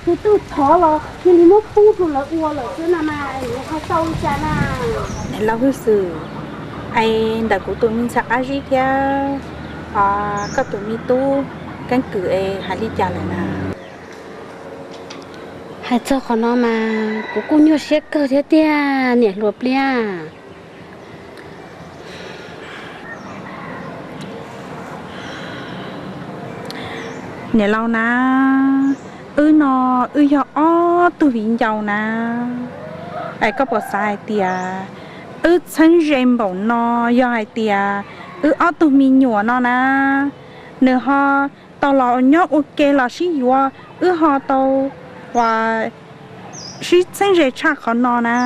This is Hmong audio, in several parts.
Tus twg thov los cia li muab pub rau lawv ua lawm xwb no mas, nws ho tau li cas na? Niam laus Hwj Xwm, es ntawm kuv tus me ntxhais qab zib thiab koj tus me tub keeb kwm es hais li cas lawm na? Hais txog qhov no mas kuv kuj nyuaj siab kawg thiab tiag niam hluas Pliab. Niam laus na, wb no wb yog ob tug viv ncaus na. Es koj puas xav hais tias wb txheeb ze npaum no, yog hais tias wb ob tug me nyuam no na, nws ho tau los nyob ua ke los sib yuav, wb ho tau uas sib txheeb ze tshaj qhov no na.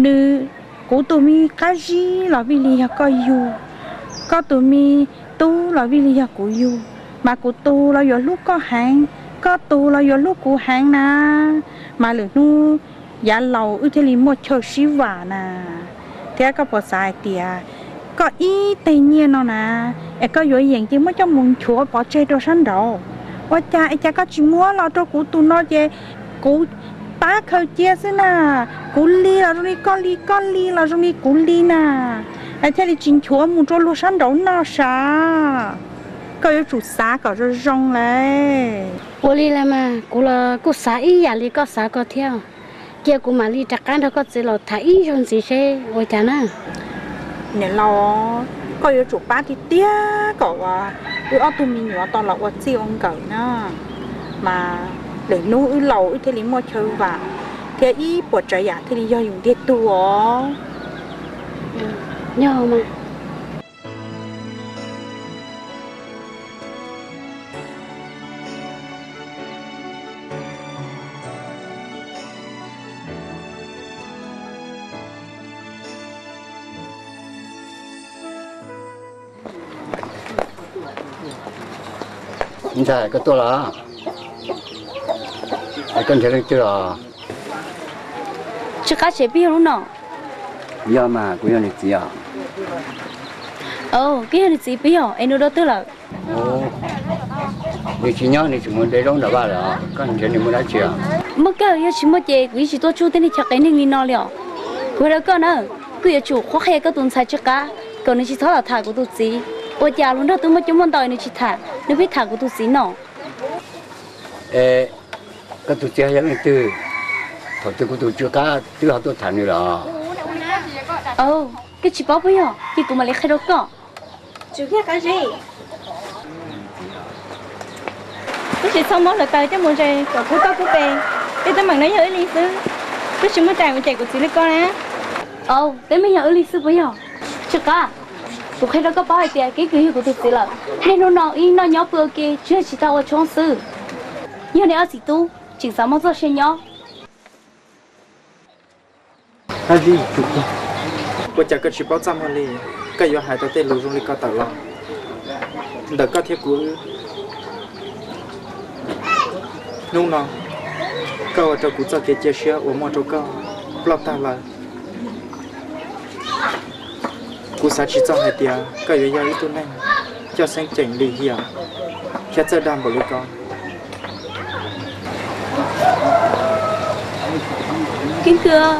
Nws, kuv tus me qab zib los vij li yog koj yug, koj tus me tub los vij li yog kuv yug, mas kuv tus los yuav hlub koj heev, koj tus los yuav hlub kuv heev na. Mas lwm hnub yav laus wb thiaj li muaj chaw sib vam na. Thiab koj puas xav hais tias koj ib teg nyiaj no na, es koj yuav yeem cia muab coj mus nchuav pov tseg rau sab nraud. Ua cas es cas koj tsis muab los rau kuv tus no ces kuv pab khaws cia xwb na? Kuv li los zoo li koj li, koj li los zoo li kuv li na, es thiaj li tsis nchuav mus rau luag sab nraud noj sav. Koj yuav tsum xav kom zoo zoo lauj. Ua li los mas kuv los kuj xav ib yam li koj xav ko thiab. Cia kuv mam li rov qab nrog koj txiv los tham ib zaug ntxiv seb ua cas na. Niam laus, koj yuav tsum pab tiag tiag kom uas wb ob tug me nyuam tau los ua txij ua nkawm na. Mas lwm hnub wb laus wb thiaj li muaj chaw vam, thiab ib puas tsav yam thiaj li yog yus ntiag tug os. Yog mas. Ntxhais, koj tuaj los? Es koj nrhiav leej twg os? Tsw Qab, tsev peb yog lub no. Yog mas, kuv yog nws txiv os. Koj yog nws txiv puas yog? Es nws dua twg lawm? Nws tsis nyob, nws tseem mus de zaub nram vaj lawm os. Koj nrhiav nws mus dab tsi os? Muaj kawg, yog tsis muaj ces kuv yeej tsis tuaj tsuj tej neeg chaw qias neeg li no li os. Kuv hais rau koj na, koj yuav tsum qhuab qhia koj tus ntxhais Tsw Qab kom nws tsis txhob los tham kuv tus txiv. Ua cas luag nrog twb muaj cuab muaj ntau nws tsis tham, nws pheej tham kuv tus txiv no. Es koj tus txiv yog leej twg? Thaum twg kuv tus Tsw Qab twb ho tuaj tham nws los? Koj tsis paub puas yog? Ces kuv mam li qhia rau koj. Tab sis txhob muab hluav taws coj mus ze kom kub koj kub pe. Tej teeb meem no yog wb li xwb, twb tsis muaj cai mus cem kuv txiv li koj na. Aub, teeb meem yog wb li xwb puas yog? Tsw Qab, kuv qhia rau koj paub hais tias keeb kwm yog kuv tus txiv lawm. Niaj hnub no wb noj nyob pw ua ke tsuas yog tsis tau ua tshoob xwb. Yog nej ob txiv tub tseem xav muaj txoj sia nyob. Ua cas koj tsis paub txaj muag li? Koj yuav hais tau tej lus zoo li ko tawm los ntawm koj thiab kuv wb. Hnub no koj ua rau kuv txoj kev cia siab uas muaj rau koj ploj tag lawm. Kuv xav tsis txog hais tias koj yuav yog ib tug neeg coj xeeb ceem lim hiam thiab txawj dag npaum li ko. Keeb kwm,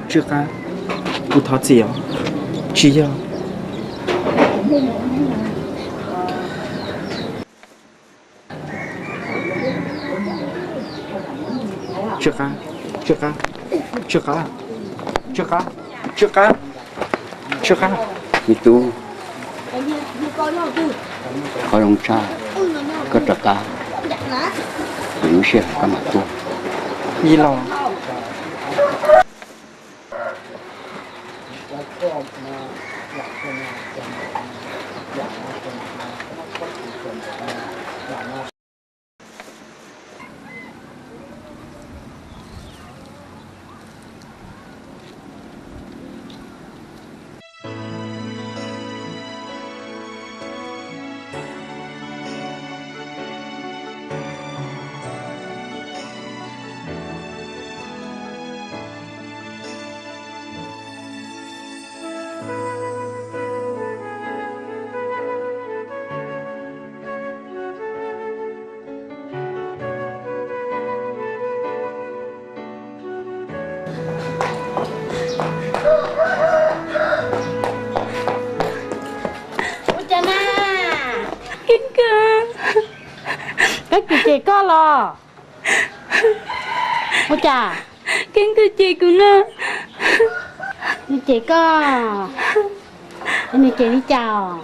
Tsw Qab, kuv thov txim os. Tsis yog. Tsw Qab, Tsw Qab, Tsw Qab, Tsw Qab, Tsw Qab, Tsw Qab. Me tub, qhov zoo tshaj, koj rov qab, lwm lub sij hawm koj mam tuaj. Yij laug. Ua cas? Keeb kwm cem kuv no. Nws cem koj? Nws cem li cas?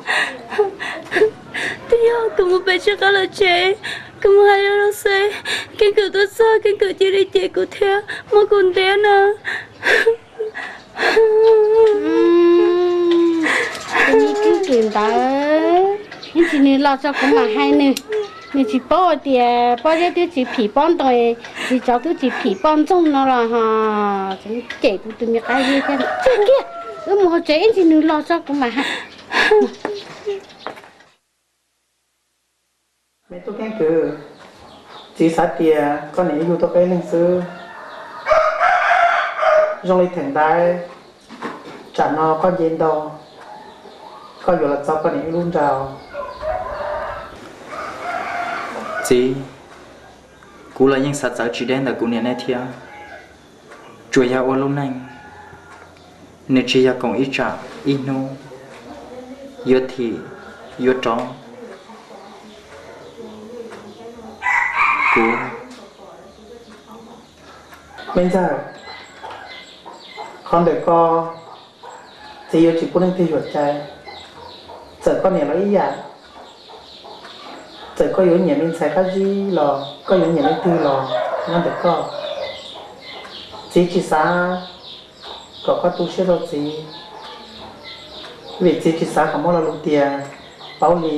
Twb yog kuv mus pem tsis qab lawm tsev, kuv mus hais lus lub xwb, keeb kwm tuaj txog keeb kwm cia li cem kuv thiab muab kuv ntiab no. Tus me keeb kwm ntawd, ib ntsis nws los tso kuv mam hais nws. Nws tsis paub hais tias Pob Zeb twb tsis phim Pob Ntoo, txiv tsov twb tsis phim Poj Ntxoog no los ho. Cem kuv tus me qab zib thiab. Tsuag kiag, wb mus hauv tsev ib ntsis nws los tso kuv mam hais. Me tub keeb kwm, txiv xav tias koj niam ib yug tau peb leeg xwb. Zoo li theem ntawd, tsam no koj nce ntau, koj yuav los txo koj niam ib lub nrau. Txiv, kuv los yeej xav txawv tsis deb ntawm kuv niam nej thiab. Tsuas yog ua lub neej, nws tsis yog koom ib tsam ib hnub yuav thim yuav rov. Kuv, me ntxawg, qhov ntawm koj, txiv yuav tsis pub leej twg yuam cai. Txawm koj niam los ib yam, txawm koj yuav nyiam me ntxhais qab zib los koj yuav nyiam leej twg los nyob ntawm koj. Txiv tsis xav kom koj tu siab rau txiv, vim txiv tsis xav kom muaj lo lus tias paub li.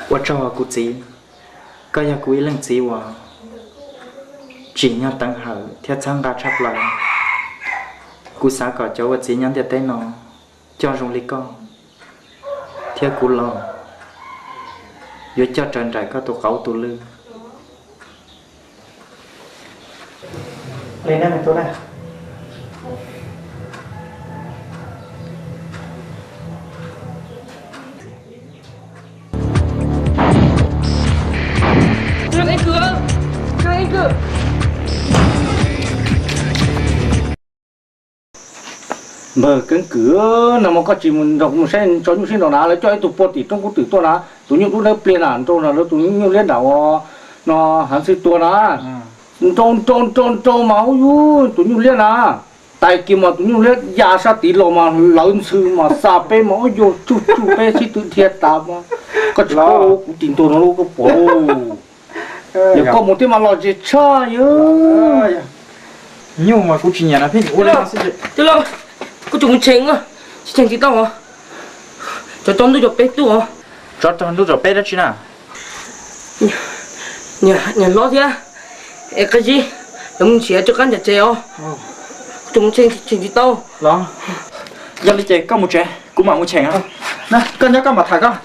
Ua tsaug kuv txiv, koj yog kuv ib leej txiv uas tsim nyog teev hawm thiab txhawb nqa tshaj plaws. Kuv xav kom cov ua txiv nyob ntiaj teb no coj zoo li koj, thiab kuv los yuav coj raws nraim koj tus qauv tus lw. Npawg Keeb Kwm, nag hmo koj tsis mus nrog kuv mus saib tso nyuj sib nraus na, lawv coj ib tug pua tim roob kub twm tuaj na, tus nyuj dub dawb pliag na, nrau nrog lawv tus nyuj liab nram ua no hav ntxhw tua na. Nrau nrau nrau nrau mas ub yub tus nyuj liab na, tais kiag mas tus nyuj liab ya sab tid los mas lawv ntxhw mas xa peb mas ub yub tsuj tsuj peb sib tw dhia tas mas. Koj tsis paub kuv tis ntuag no lub koj pom. Yog koj mus thiab mas los tsis tshaj yog. Nyuj mas kuv tsis nyiam na, pheej ua li no xwb. Koj tsis mus cheem, tsis cheem tsis tau. Tsov rog ntuj cov peb tuaj. Tsov rog ntuj cov peb dab tsi na? Niam hlob thiab es qab zib, lawv mus nrhiav rov qab nram tsev os. Koj tsis mus cheem tsis tau. Los, yog li ces koj mus tsev, kuv mam mus cheem. Koj nyob koj mam tham koj.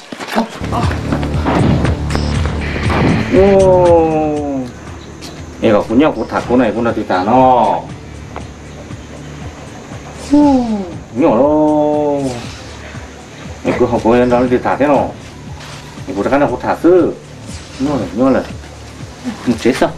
Es kom kuv nyob kuv tham kuv no, kuv nrog twg tham no? Nyuaj lauj. Es kuv ho kuv nrog leej twg tham thiab no? Es kuv rov qab nrog kuv tham xwb. Nyuaj lawm, nyuaj lawm. Mus tsev xwb.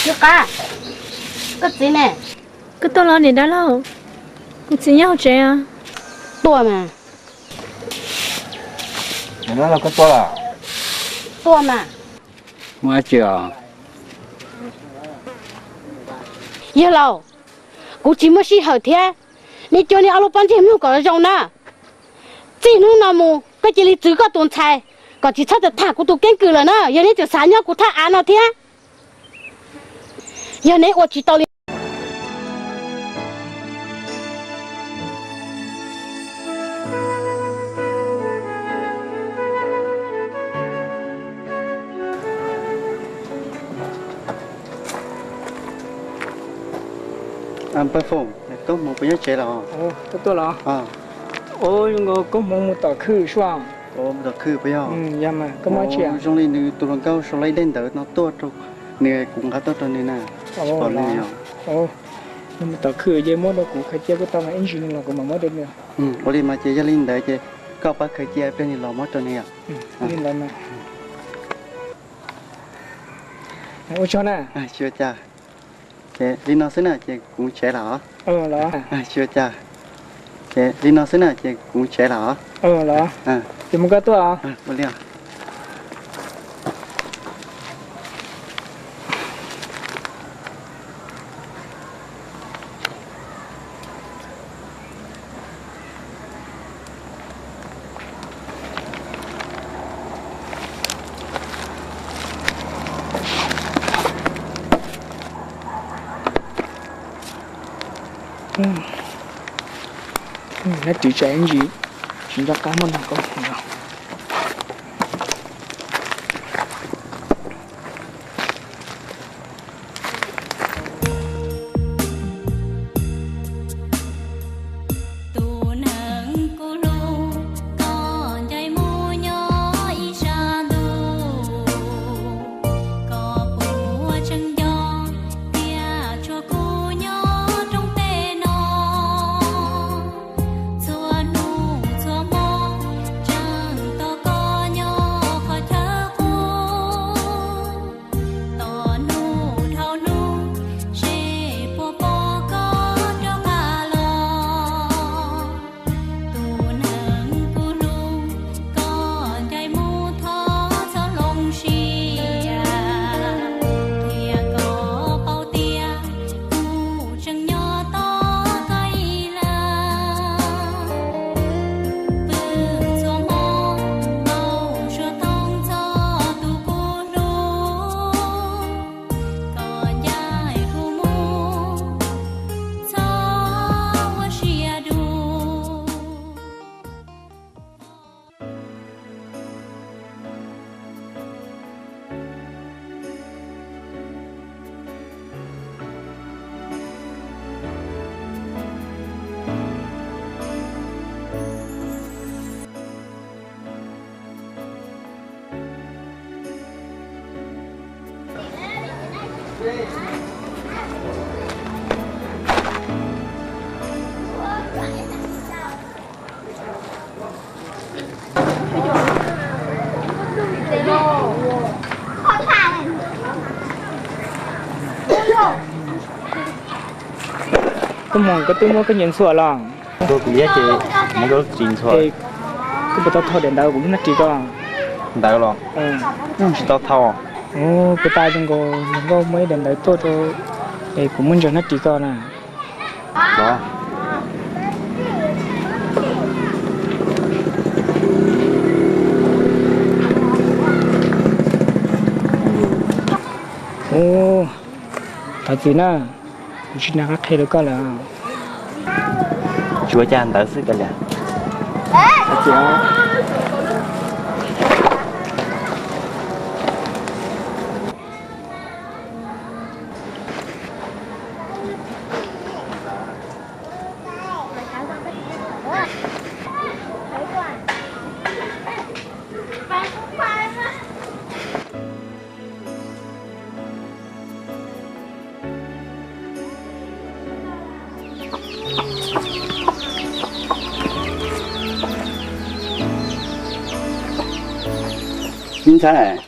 Yog qab, koj txiv ne? Koj tuaj los niam dab laug? Kuv txiv nyob hauv tsev. Tuaj mas. Niam dab laug koj tuaj los? Tuaj mas. Muaj dab tsi os? Yawg laus, kuv tsis muaj sij hawm thiab. Nej cua nej ob lub pob ntseg mloog kom zoo na. Txij hnub no mus koj cia li txwv koj tus ntxhais, kom tsis txhob tham kuv tus keeb kwm lawm na, yog neb tseem xav nyob kuv thaj av no thiab. Yog neb ua tsis tau li Pawg Foom, koj hmoov puas nyob tsev los? Koj tuaj los? Ua zoo nkaus koj hmoov mus tom khw suab. Mus tom khw puas yog? Zoo li nws tus hluas nkauj sau laib dej ntawd no tuaj rau nws, kuv nqa tuaj rau nws na. Pom nws yog? Nws mus tom khw ces muab rau kuv khaws cia kuj tau mas ib ntsis nws los kuv mam muab rau nws. Ua li mas ces yog li ntawd ces koj pab khaws cia pliag nws los muab rau nws yom. Li ntawd mas. Ua tsaug na. Tsis ua cas. Ces li no xwb na ces kuv mus tsev lawm os. Tsis ua cas. Ces li no xwb na ces kuv mus tsev lawm os. Ces mus koj tuaj. Ua li os. Nab ris tsam ntsis tsis nco qab muab nws koj. Tus neeg kuv hlub, koj ncaim mus nyob ib sab ntuj, koj puas tseem nco tias tshuav kuv nyob rooj teb no. Txhua hnub txhua hmo tseem tos koj nyob qhov chaw qub. Tos hnub dhau hnub, seb puas pom koj rov qab los. Tus neeg kuv hlub, koj ncaim mus thov txhob hloov siab, qhia kom paub tias kuv tseem nyob tos koj ib leeg. Pw txhua hmo, npau suav toog txog tus kuv hlub, koj ncaim kuv mus, txhob ua siab dub. Koj mus koj twb muab koj nyias ntxhua los? Tua kuv liab ces muab koj tsis ntxhua. Koj puas tau thau daim ntawv kuv muab nab ris koj? Ntawv los? Tsis tau thau. Kuv tas zoo nkaus nkauj muaj ib daim ntawv tuaj rau es kuv muab ntsaws nab ris koj na. Thov txim na, kuv tsis nco qab qhia rau koj lawm. Tsuav cas ntawd xwb kav liam. Me ntxhais,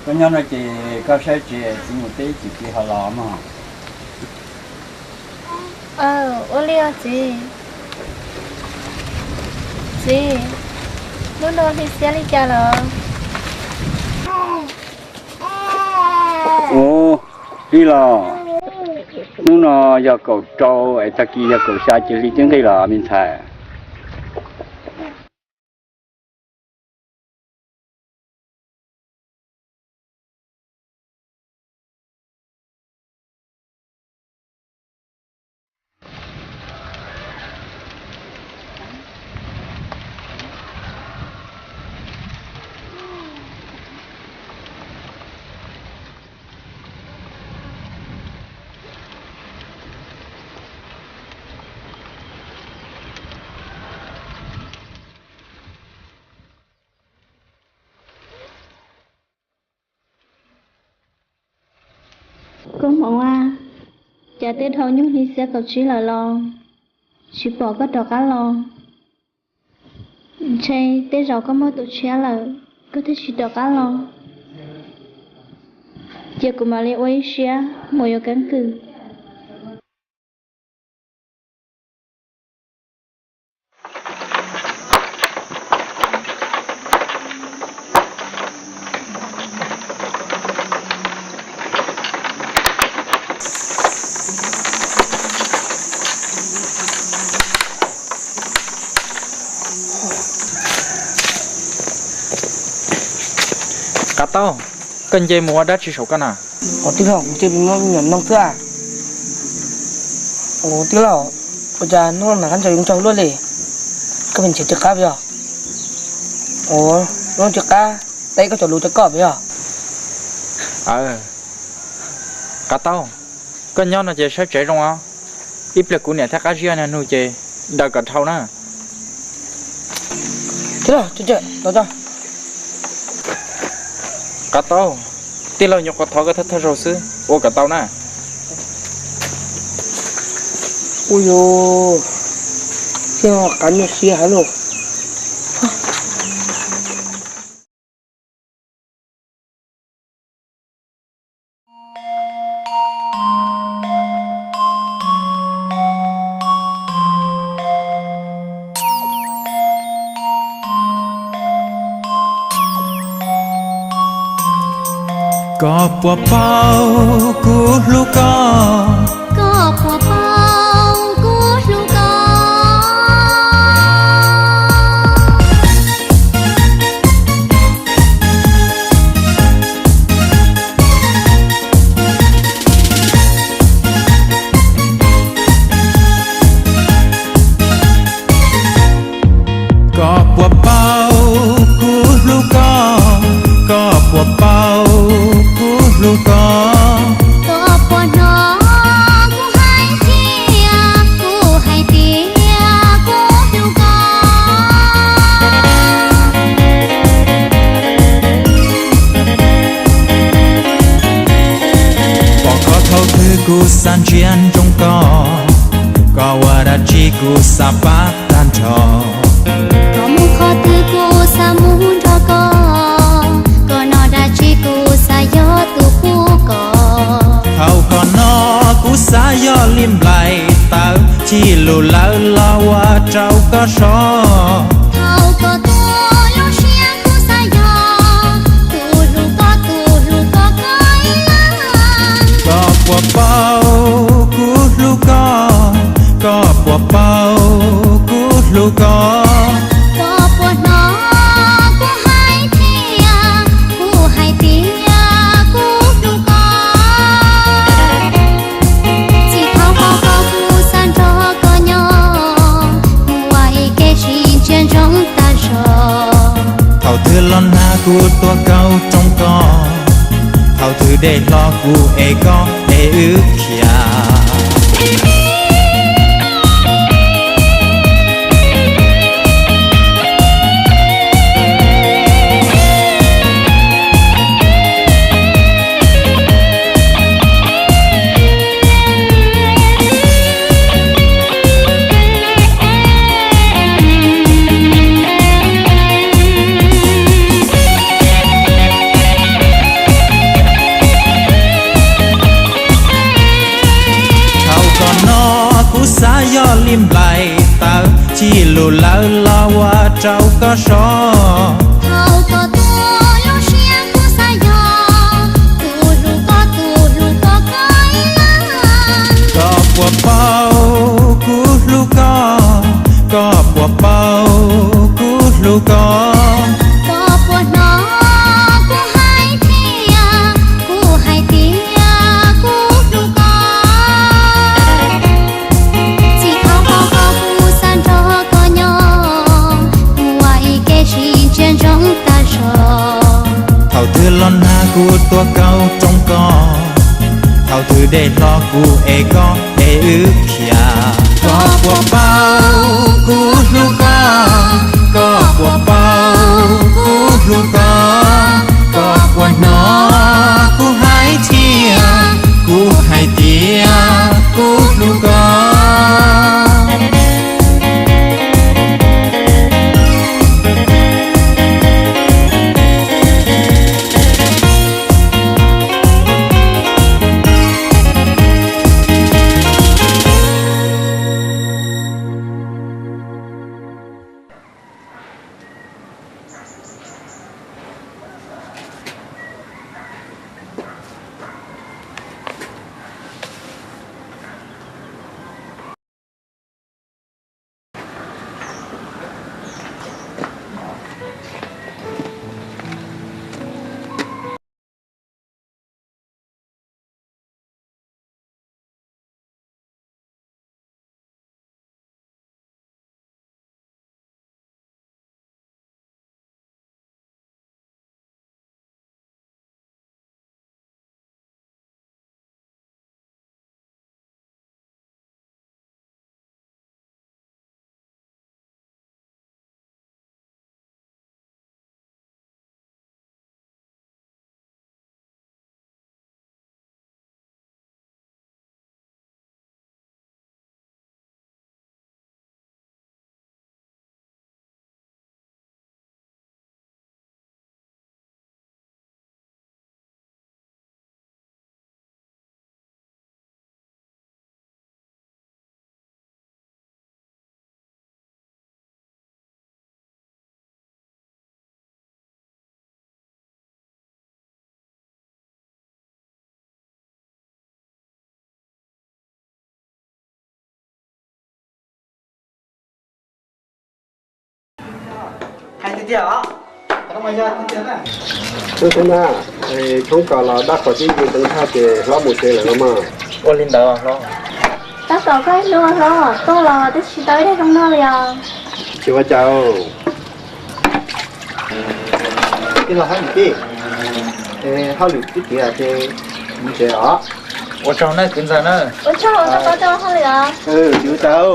koj nyob no ces koj saib tsev, txiv mus teb ib chim ces ho los mog. Ua li os txiv. Txiv, hnub no hli xiab li cas los? Ua li los, hnub no yog kaum rau es tag kis yog kaum xya ces hli twb nqig los me ntxhais. Koj hmoov a, Tej dhau nyuag li xiab kaum tsib lawm los tsis pom koj rov qab los. Ntshe tej zaum koj muaj tus tshiab lawm, koj thiaj tsis rov qab los. Cia kuv mam li ua ib siab mus yuav keeb kwm. Qav Taub, koj nce mus ua dab tsi saum koj na? Ua tij laug, kuv cia li muab me nyuam noog xwb. Ua tij laug, ua cas hnub no kab ntshaw yuav ntsau luaj li? Koj pheej nrhiav tsis qab yog? Ua, hnub tsis qab, teb koj cov lus rau koj yog? Qav Taub, koj nyob no ces saib tsev zoo os. Ib pliag kuv niam thiab Qab Zib niag nug ces daws kom dhau na. Qav Taub, tij laug nyuam qhuav thov koj thawj thawj zaug xwb, ua kom tau na. Ua yus, thiaj qav nyuaj siab heev lauj. Koj puas paub kuv hlub koj? Koj puas paub kuv hlub koj? Koj puas paub kuv hlub koj? Koj puas paub kuv hlub koj? Koj puas hnov kuv hais tias, kuv hais tias kuv hlub koj? Pom koj thaum twg kuv xav ntsia ntsoov koj, koj ua dab tsi kuv xav pab tag nrho. Koj mus qhov twg kuv xav mus nrog koj, koj noj dab tsi kuv xav yog tus pub koj. Thaum koj noj kuv xav yog li nplaim tawv, chim lus lawv los ua rau koj sov. Thaum koj tuaj lub siab kuv xav yog tus hlub koj, tus hlub koj koj ib leeg. Koj puas paub kuv hlub koj? Koj puas paub kuv hlub koj? Koj puas hnov kuv hais tias, kuv hais tias kuv hlub koj? Txij thaum koj, koj kuv xav nrog koj nyob, mus ua ib ke sib ntsia ntsoov tag zog. Thaum twg los nag kuv tuaj kaub rooj koj, thaum twg dej hlo kuv ev koj es wb khiav. Thaum koj noj kuv xav yog li nplaim tawv, chim lus lawv los ua rau koj sov. Thaum koj tuaj lub siab kuv xav yog tus hlub koj, tus hlub koj koj ib leeg. Koj puas paub kuv hlub koj? Koj puas paub kuv hlub koj? Koj puas hnov kuv hais tias, kuv hais tias kuv hlub koj? Txij thaum koj, koj kuv xav nrog koj nyob, mus ua ib ke sib ntsia ntsoov tag zog. Thaum twg los nag kuv tuaj kaub rooj koj, thaum twg dej hlo kuv ev koj es wb khiav. Koj puas paub kuv hlub koj? Koj puas paub kuv hlub koj? Koj puas hnov kuv hais tias, kuv hais tias kuv Ub, Tub Nab, tshoob kos los dab qhov tib ntsis ntoo thaj ces hlob mus tsev lawm los mas. Ua li ntawd hlob. Tab tom koj ib hnub hlob tuaj los twb tsis tau ib daig zoo noj li os. Tsis ua cas. Tij laug Hab Yim tij, hauj lwm twb tiav ces mus tsev os. Ua tsaug nawb kwv ntxawg na. Ua tsaug, koj tau hauj lwm os. Tsis ua cas.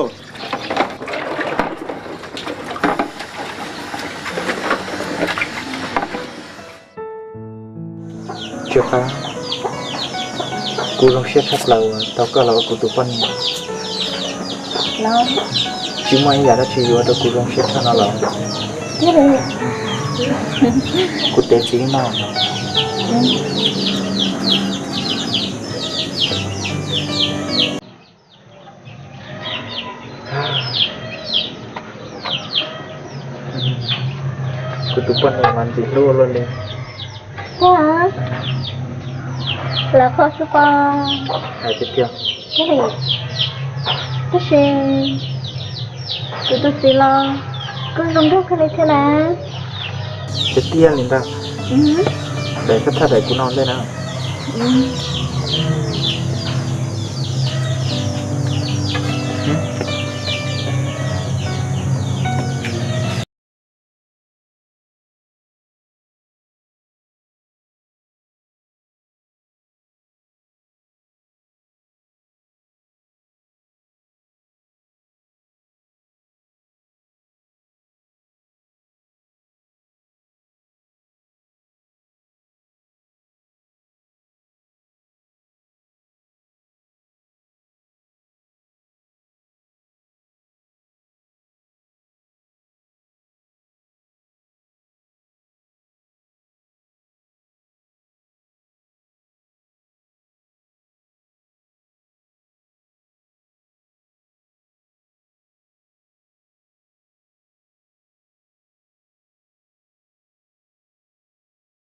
Tsw Qab, kuv zoo siab tshaj plaws uas tau koj los ua kuv tus poj niam. Tsis muaj ib yam dab tsi yuav ua rau kuv zoo siab tshaj no los. Kuv tev txiv mog. Kuv tus poj niam mas ntxim hlub luaj li. Lawv qhov xwb pos. Hais tiag tiag. Tab sis kuv tus txiv los kuj zoo nkauj kawg li thiab na. Tiag tiag li ntag. Daim koj thaj daim kuv no ntej na.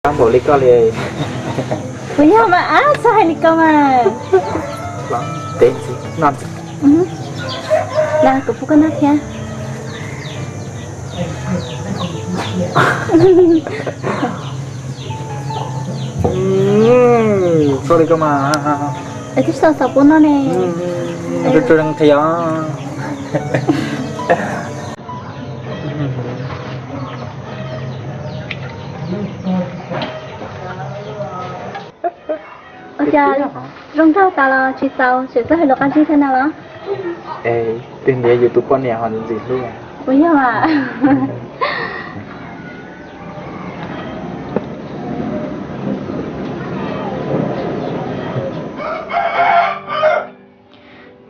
Tab npaum li koj li. Kuv yog mas ab, txhob hais li ko mas. Tev ntxiv, noj ntxiv. Los kuv pub koj noj thiab. Txhob li koj mas. Es twb tsis tau xav pub noj ne. Rau rau qhia. Ua cas zoo nraug tas los tsis txaus, tseem tuaj hais lus qab zib thiab na los? Es twb ntiav yus tus poj niam ho ntxim hlub. Puas yog mas?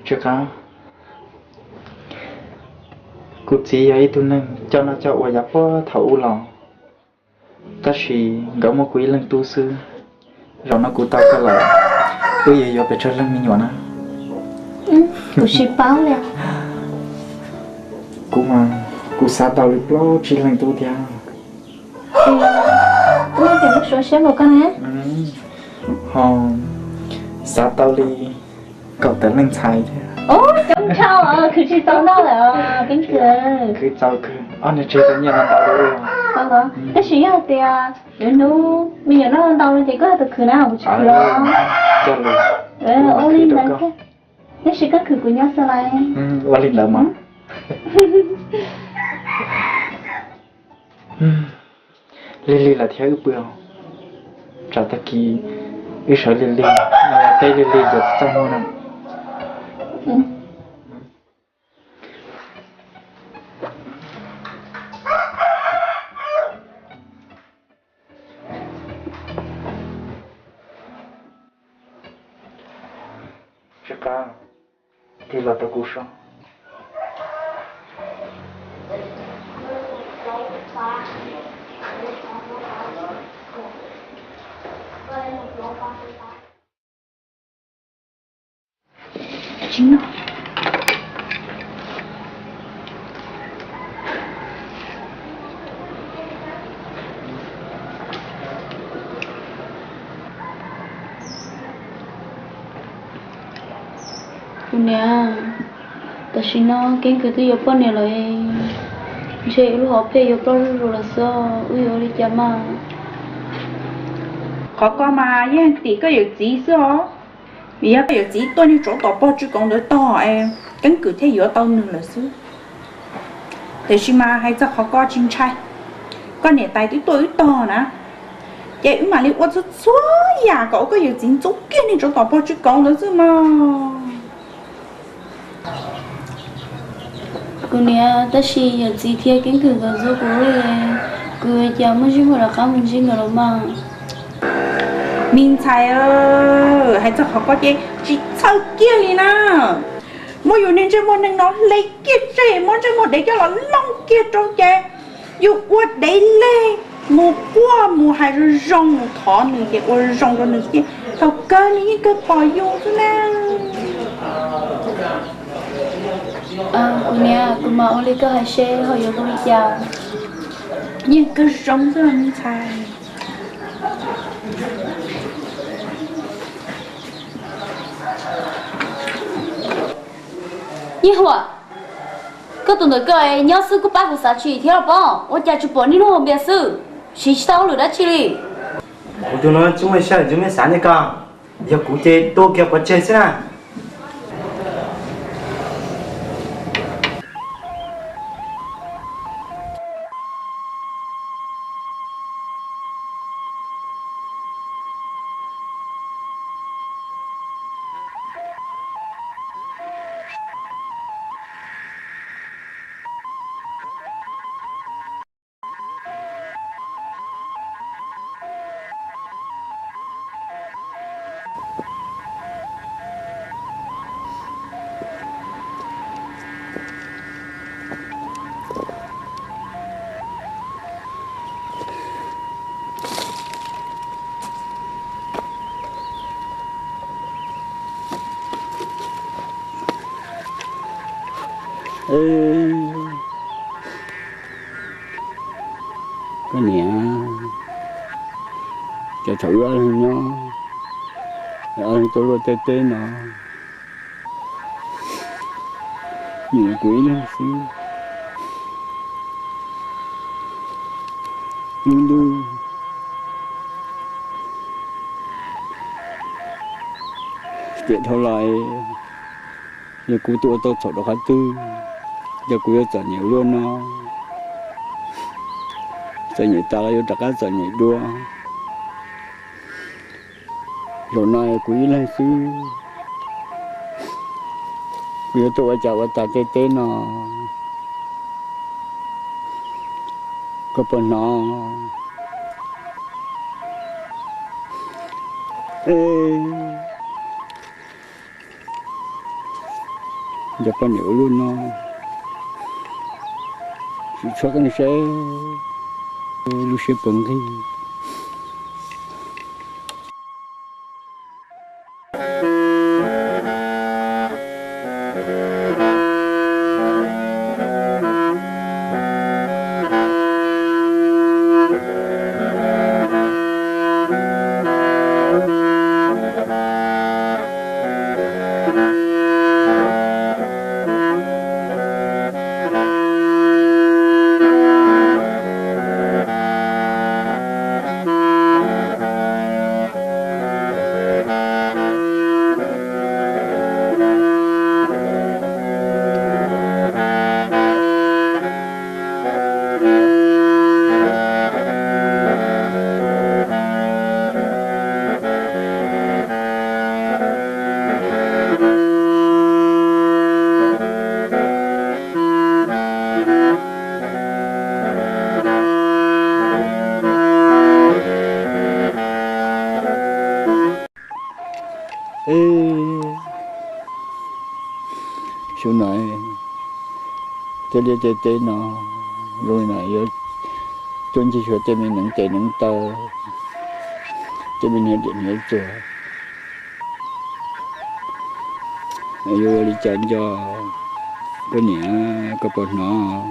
Tsw Qab, kuv txiv yog ib tug neeg coj noj coj ua yav puag thaum ub los, tab sis nkawd muaj kuv ib leeg tub xwb. Zaum no kuv tau koj lawm, wb yuav yuav pes tsawg leej me nyuam na? Kuv tsis paub li. Kuv mas, kuv xav tau li plaub tsib leeg tub thiab. Kuv tias muab suav siab npaum koj ne. Ho xav tau li kaum tawm leej ntxhais thiab. Coob tshaj, khwv tsis txaus noj lawm keeb kwm. Khwv txaus, khwv ob niag tseg tau nyiaj no ntau li. Tab sis yog tias lwm hnub me nyuam noj ntau no ces koj yog tus khwv na, kuv tsis khwv os. Ua li ntawd thiab. Tab sis koj khwv kuv nyob xwb lawm. Ua li ntawd mas. Lig lig lawm thiab wb pw os. Tsam tag kis wb sawv lig lig, no yog teb lig lig ces txaj muag na. Tsw Qab, tig los rau kuv so. Tsis noj. Kuv niam, tam sim no keeb kwm twb yuav poj niam lawm, Ntshe wb lub hom phiaj yuav ploj zuj zus lawm xwb, wb yuav ua li cas mas? Qhov ko mas yeej tim koj yawm txiv xwb os. Vim yog koj yawm txiv tuaj niag tsov tom pog tsis koom ntawd tog es keeb kwm thiaj yuav tau nws lawm xwb. Tiam sis mas hais txog qhov ko tsis ntshai, koj niam tais twb tuaj wb tog na, ces wb mam li ua txhua txhua yam kom ua koj yawm txiv ntxub kiag niag tsov tom pog tsis koom ntawd xwb mog. Kuv niam, tab sis yawm txiv thiab keeb kwm nkawd ntxub kuv li, kuv cas muaj ntsej muag rov qab mus ntsib nkawd los mas? Me ntxhais, hais txog qhov ko ces tsis txhawj kiag li na. Muab yus niag ntsej muag neeg no hle kiag tseg, muab ntsej muag dev coj los looj kiag rau ces yus ua dev leg, mus quaj mus hais zoo zoo, mus thov nws ces ua zoo rau nws ces thaum kawg nws yeej kawg pom yus xwb na. Kuv niam, kuv mam ua li koj hais seb ho yuav ua li cas. Yeej kawg zoo xwb me ntxhais. Nyiaj Huam, koj tus ntawm koj nyob xwb kuj pab kuv xav tshwm sim thiab los pob, ua cas tsuas pom niaj hnub ua npias xwb, siv tsis tau hauj lwm dab tsi li. Kuv tus no tsis muaj sij hawm ntsib nej xav nej ko, yog kuv ces tua kiag pov tseg xwb na. Koj niam, ces thaum wb ob leeg nyob, ob leeg tuaj luaj tej teb no, nws kuv ib leeg xwb. Lub ntuj tiam dhau los, yog kuv tuaj ua tau txhaum rau qhov twg, yog kuv yuav txom nyem ua luaj no, txom nyem tas los yuav rov qab txom nyem dua. Zaum no kuv ib leeg xwb, kuv yuav tuaj ua cas ua tag tej teb no, koj puas hnov? Cov poj niam ua luaj no, tsis txhob qeej saib, lub siab puas nqig. Xyoo no tej liaj tej teb no, zoo li no yuav tuaj ncig xyuas tej me neev tes neev taw, tej me hniav diam hniav txuas, yuav ua li cas nco? Koj niam, koj puas hnov?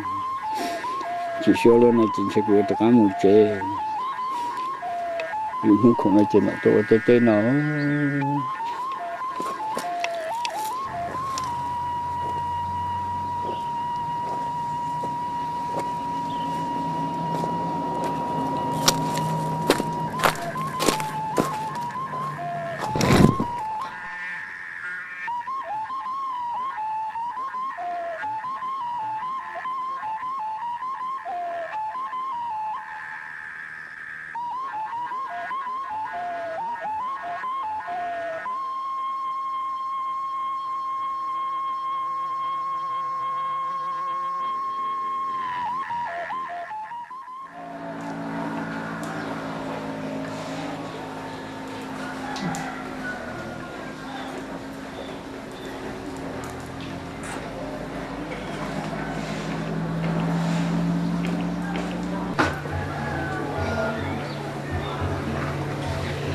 Tsis siab luaj no ces ntshe kuv yuav rov qab mus tsev. Lwm hnub khoom no ces mam tuaj ua tej teb no.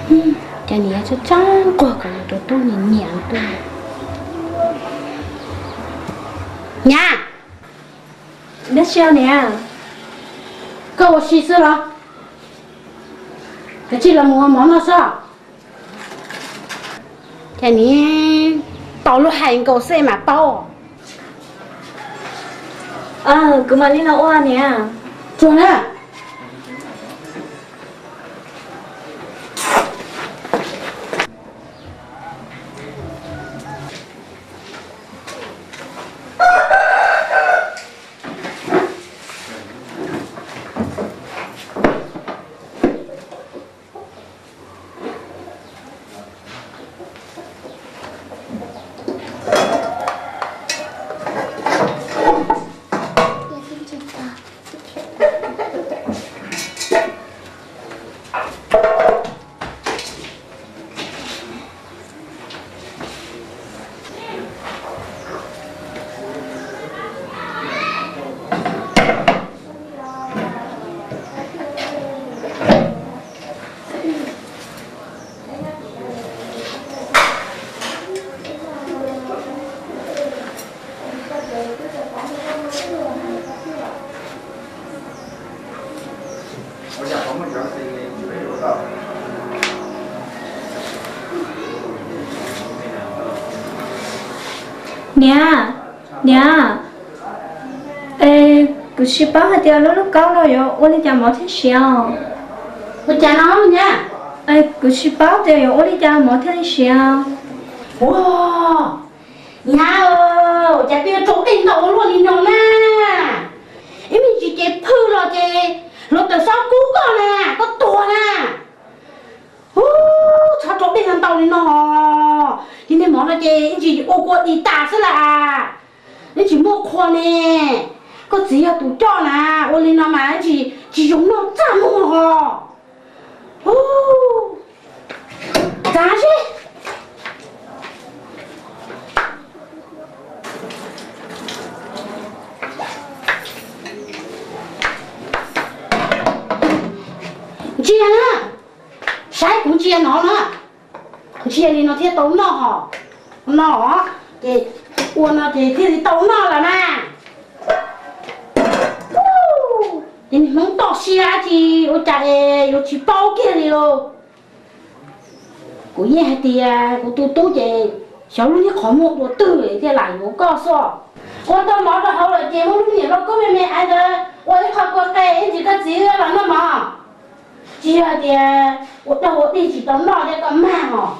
Cas niam tseem tseem nquag kom tus tub nyiam nyiam tuaj. Nyab, dab tsi niam? Koj ua si xwb los? Kav tsij los mus ua mov noj soj. Cas niam tau lub hais nkaus xwb mas paub. Kuv mam li los ua niam. Tsuag na. Niam, niam, es kuv tsis paub hais tias lub lauj kaub no yuav ua li cas mov thiaj siav. Ua cas no nyab? Kuv tsis paub tias yuav ua li cas mov thiaj li siav. Ua, nyab, ua cas peb yuav rau dej ntau ua luaj li no na? Ib me ntsis ces phwj los ces hluav taws xob kub koj na, koj tuag na. Ub, txhob rau dej ntau li no. Li nej mov no ces ib ntsis ua kua dis tas xwb las. Neb tsis muaj qhua ne. Koj txiv yog tus coj na, ua li no mas tsis, tsis zoo noj txaj muag ho. Ub, txav seb. Ntsia na, saib kuv ntsia no na. Ntsia li no thiaj tau noj hos. No ces ua no ces thiaj li tau noj lawm na. Ces niag Hmoob toj siab dab tsi ua cas es yuav tsis paub kiag li os. Kuv yeej hais tias kuv tus tub ces xyov lub niag qhov muag dua twg thiaj lam yuav koj xwb. Ua tau mov rau hauv lawm ces muab lub me nyuam lauj kaub me me ntawd ua ib qho kua qe ib ntsis koj txiv wb los noj mov. Tsis yog hais tias ua dog ua dig tsis tau noj thiab koj mag os.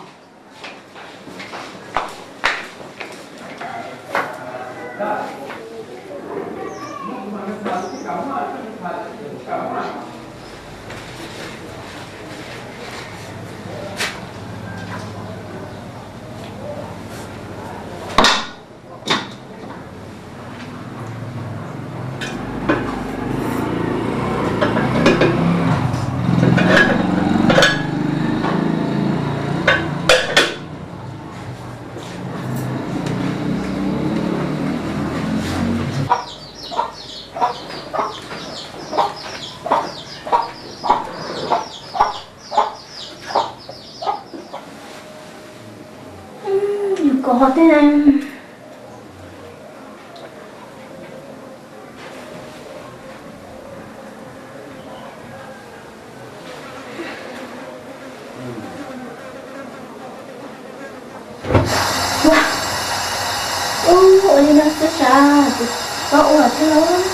Koj ho tej. Ua, ua li no xwb sav, kuv paub ua thiab lauj.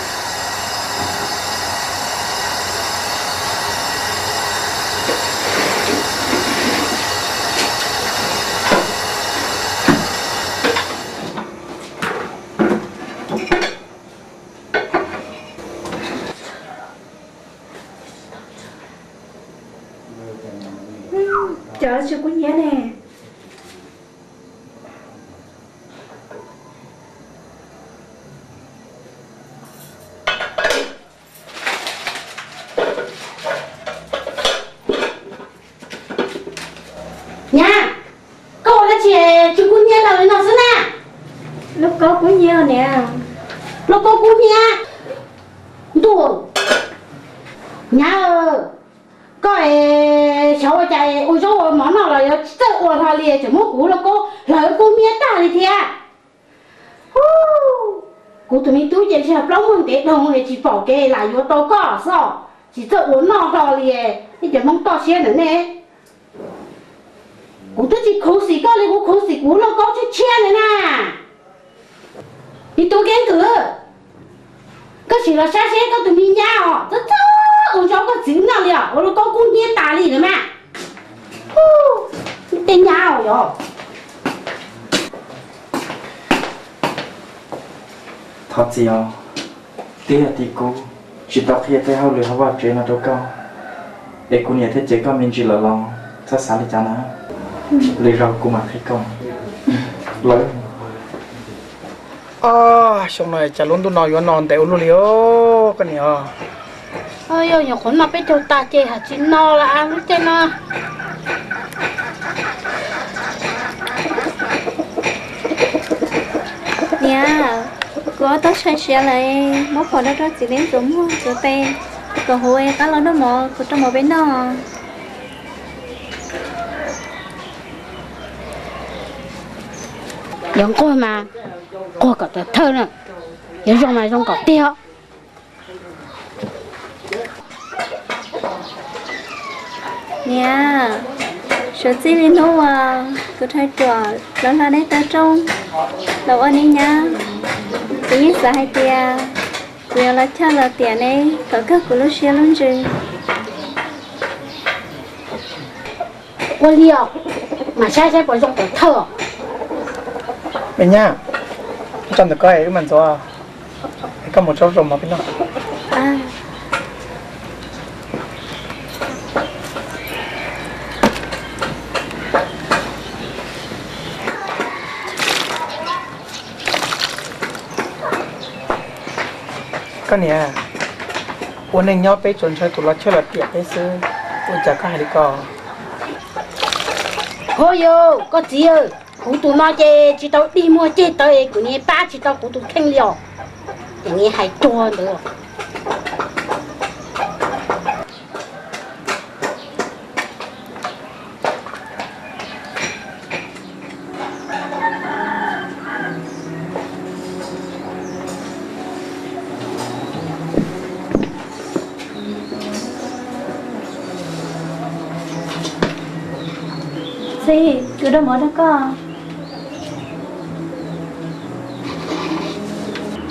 Cov tsis kub hnyiab ne. Nyab, koj ua dab tsi tsis kub hnyiab laws li no xwb na? Lauj kaub kub hnyiab niam. Lauj kaub kub hnyiab. Ntuj, nyab, Koj es xyov ua cas ua zaub ua mov noj los yuav tsis txawj ua hlo li, tseem muab kuv lauj kaub hlawv kub hnyiab tag li thiab. Kuv tus me tub ces ntshe plaub muag ntev dhau es tsis pom kev lam yuav tau koj xwb, tsis txawj ua noj hlo li. Nej cov Hmoob toj siab ntawm nej, kuv twb tsis khuv xim koj li, kuv khuv xim kuv lauj kaub tshiab tshiab li na. Me tub Keeb Kwm, koj sim los saib seb koj tus me nyab os, txawj txawj ua zaub koj txiv noj li os, ua lauj kaub kub hnyiab tas li lawm mas. Tej nyab os yog. Thov txim os, twb yog tim kuv tsis tau qhia tej hauj lwm hauv vaj tsev no rau koj, es kuv niam thiaj cem koj me ntsis lawm los txhob xav li cas na. Lwm zaus kuv mam qhia koj lawm. Xyoo no cas lub ntuj no yuav no ntev ua luaj li os koj niam. Yog nyuam qhuav noj peb caug tas ces haj tsis no lawm lub caij no. Niam, kuv ob tug sai siav lawm, muab phom rau rau txiv neeb ntxuav muag ntxuav tes kom huv es qab los noj mov kuv rau mov peb noj. Yuav nquag mas nquag kom tawv thawj na, yuav zoo mas zoo kom tiag. Niam, suav txij li hnub uas kuv rhais ruam los hla neb taw rooj los ua neb nyab, kuv yeej xav hais tias kuv yuav los chawj los tiam neb kom kawg kuv lub siab lub ntsws. Ua li os, mas saib saib puas zoo tawv thawj os. Me nyab, tso ntawm koj es wb mam ntxuav, es koj mus tso zaub mov peb noj. Koj niam, ua neej nyob peb tsuas ntshaw tus los chawj los tiam peb xwb, ua cas koj hais li ko? Ho yog koj txiv, kuv tus no ces tsis tau dig muag ceg taw es kuv niam pab tsis tau kuv tus kheej li os, ces niam hais tuag ntawd. Txiv, kuv rau mov rau koj.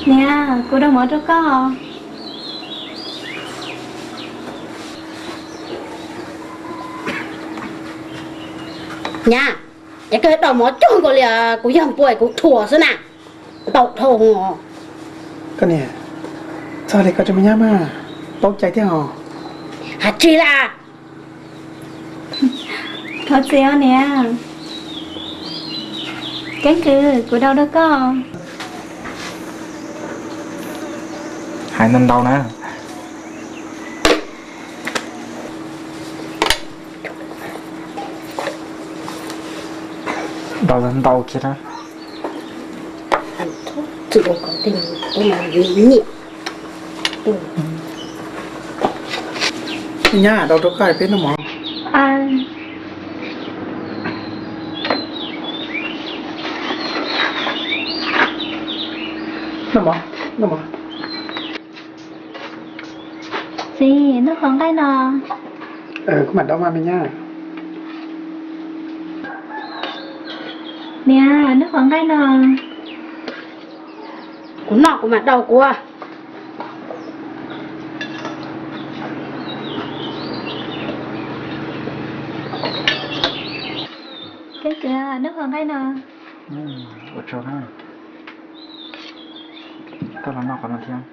Niam, kuv rau mov rau koj. Nyab, es koj rau mov cuag nkaus li kuv yog npua kuv thuam xwb na. Ntau dhau. Koj niam, txog li koj tsis me nyab mas paub cai thiab os. Hais tsis la. Thov txim os niam. Keeb Kwm, kuv rau rau koj. Hais ntau ntau na. Rau ntau kiag na. Nyab, rau rau koj peb noj mov. Noj mov, noj mov. Txiv, noj qhov nqaij no. Kuv mam rau mas me nyab. Niam, noj qhov nqaij no. Kuv noj kuv mam rau kuv. Keeb Kwm, noj qhov nqaij no. Ua tsaug na. Koj los noj qhov no thiab.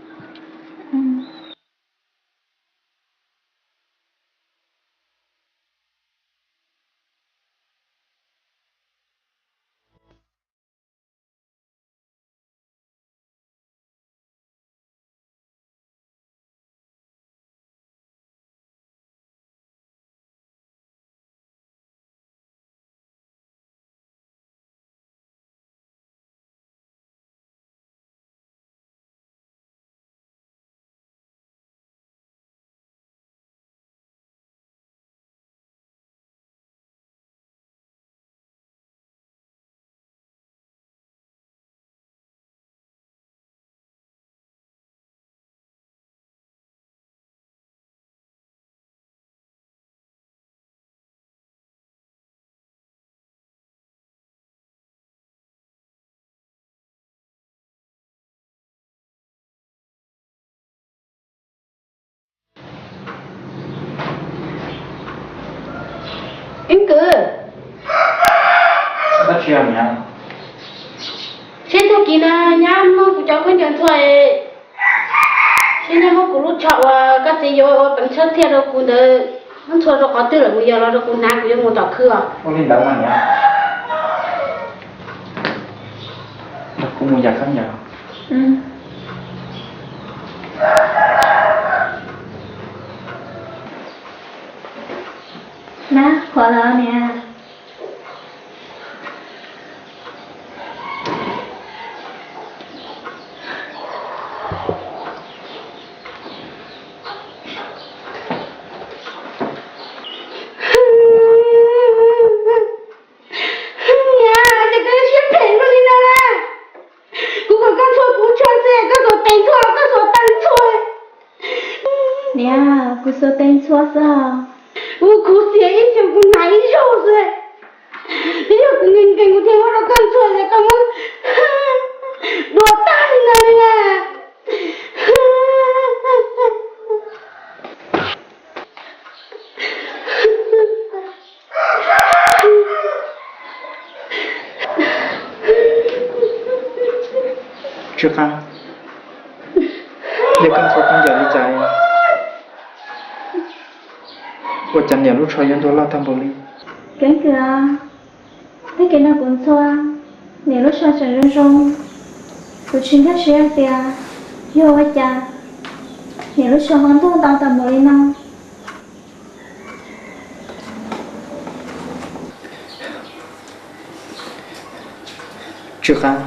Keeb kwm, seb tag kis no nyab muab kuv cov khaub ncaws ntxhua, seb nyab muab kuv lub tsho uas koj txiv yuav ua peev xwm thiaj rau kuv ntawd muab ntxhua rau qhov twg lawm, kuv yog los rau kuv hnav, kuv yuav mus tom khw os. Ua li ntawd mas niam. Nrog kuv mus yam khaub ncaws. Nab, qhuav los niam. Niam, ces koj siab phem luaj li no na. Kuv kom koj ntxhua kuv tsho xwb, koj xuas tes ntxhua los koj xuas taw ntxhua. Niam, kuv xuas tes ntxhua xwb. Kuv khuv xim ib xyoos kuv hnav ib zaug xwb. Twb yog kuv nkees nkees kuv thiaj muab rau koj ntxhua, koj muab dua tag li no li na. Tsw Qab, yog koj ntxhua khaub ncaws li cas ua cas niam lub tsho yuav ntuag loj tag npaum li? Keeb kwm, tag kis no kuv ntxhua niam lub tsho tseem zoo zoo, kuv tsis nkag siab hais tias yog ua cas niam lub tsho ho ntuag ntau tag npaum li no. Tsw Qab,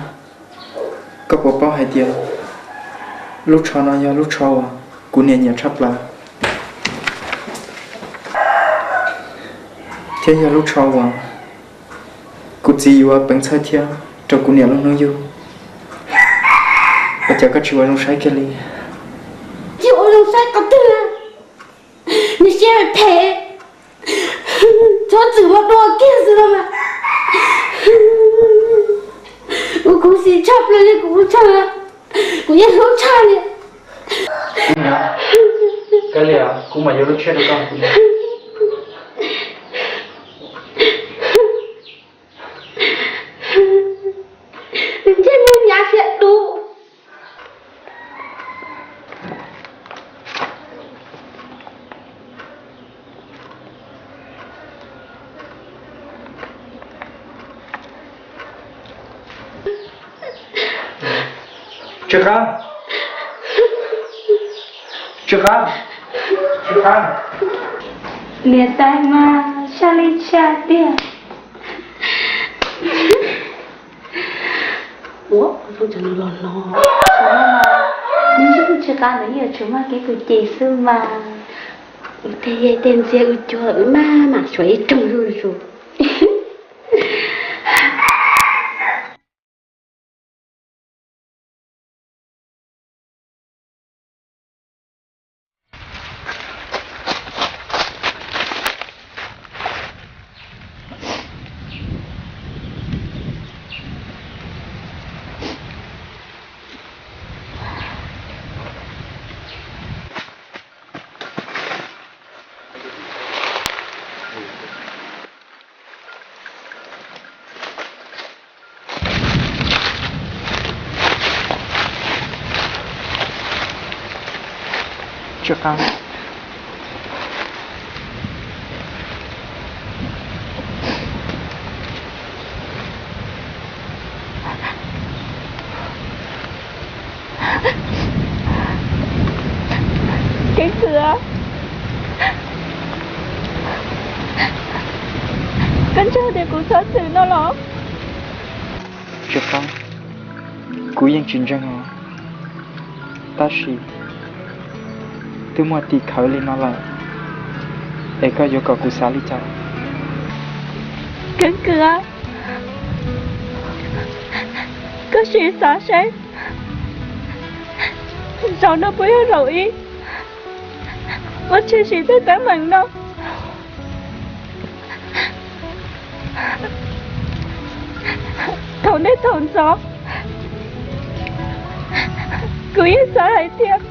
koj puas paub hais tias lub tsho no yog lub tsho uas kuv niam nyiam tshaj plaws, thiab yog lub tsho uas kuv txiv yuav peev xwm thiab rau kuv niam lub hnub yug? Ua cas koj tsis ua zoo saib kiag li? Tsis ua zoo saib qhov twg, nws siab phem, txhob txwm ua dua kiag xwb los mas. Kuv khuv xim tshaj plaws li kuv ua tshaj, kuv yeej hlub tshaj li. Koj li, kuv mam yuav lub tshiab rau koj. Ntsej muag hnyav siab dub. Tsw Qab, Tsw Qab, Tsw Qab. Niam tais mas sab li tshaj tiag. Ua, kuv tus cov no los no, nws tsis Tsw Qab, nws yeej yuav tsum muaj kev khuv xim xwb mas. Ua tej yej tej ntxiag ua cuag maj mam suav ib rooj zuj zus. Tsw Qab, Keeb kwm, koj ntseeg tias kuv txhob txwm no los? Tsw Qab, kuv yeej tsis ntseeg os, tab sis twb muaj tim khawv li no lawm, es koj yuav kom kuv xav li cas? Keeb kwm, koj sim xav seb zaum no puas yog zaum ib, ua tshwm sim tej teeb meem no. Thaum ntej thaum ntxov, kuv yeej xav hais tias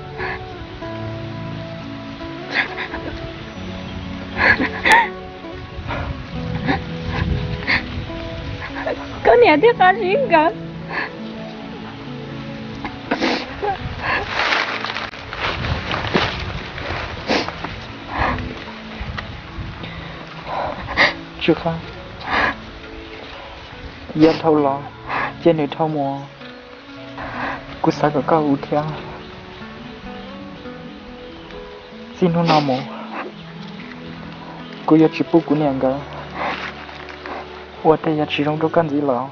Niam thiab qab zib nkawd. Tsw Qab, yog dhau los ces nws dhau mus. Kuv xav kom koj ua thiab. Txij hnub no mus, kuv yuav tsis pub kuv niam nkawd ua tej yam tsis zoo rau koj ntxiv los.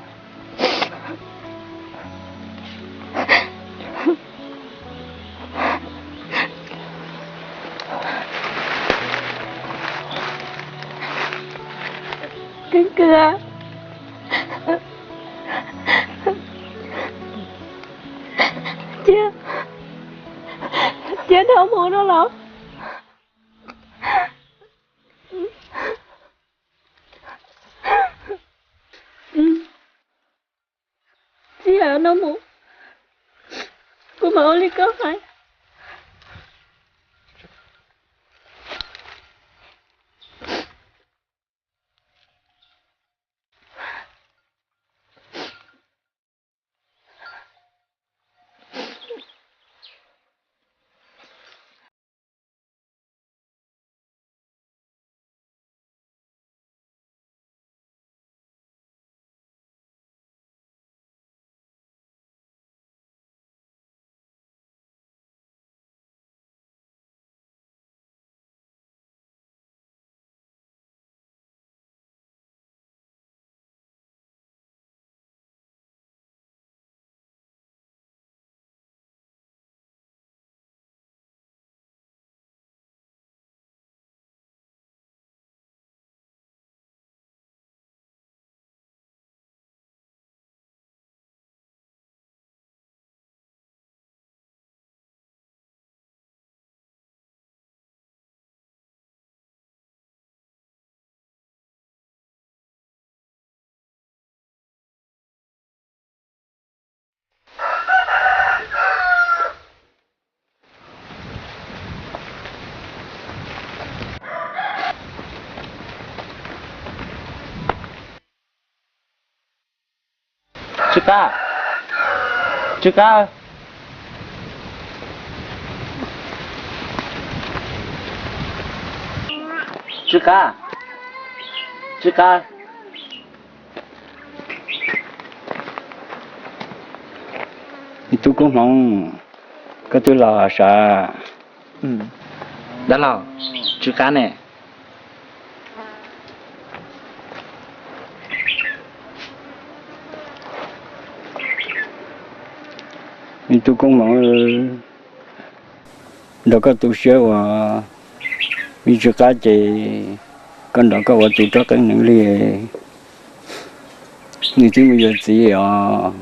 Keeb kwm, cia, cia dhau mus no los. Txij no mus, kuv mam ua li koj hais. Tsw Qab, Tsw Qab, Tsw Qab, Tsw Qab. Me tub Koob Hmoov, koj twb los sav? Dab laug, Tsw Qab ne? Me tub Koob Hmoov, nrog koj tu siab ua me Tsw Qab ces koj nrog koj ua tus rov qeeb neev li, nws twb mus yuav txiv os.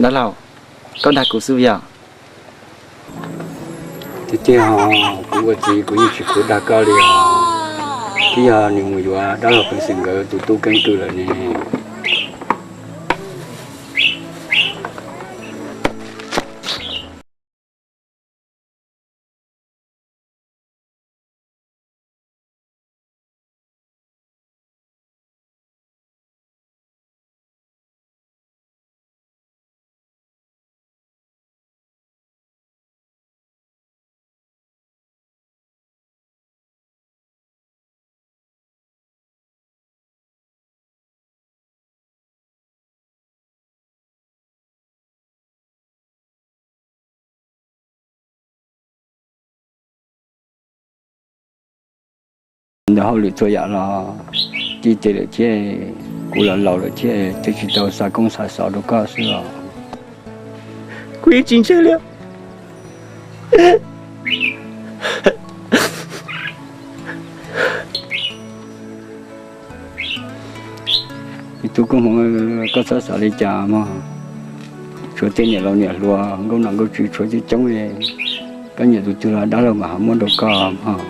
Dab laug, koj dag kuv xwb yog? Tiag tiag, kuv ua txiv kuv yeej tsis khuv dag koj li os. Twb yog nws mus yuav dab laug Qeeb Xeem nkawd tus tub keeb kwm lawm ne. Ntawm hauj lwm txhua yam los ci tes lawm thiab, kuv los laus lawm thiab, thiaj tsis tau xa koob xa xov rau koj xwb os. Kuv yeej tsis ntseeg li. Me tub Koob Hmoov, koj txhob xav li cas mog. Tshuav tej niam laus niam hluas, nkauj nom nkauj tswv tshuav coob coob li. Koj nyiam tus twg los dab laug mam ho muab rau koj mog.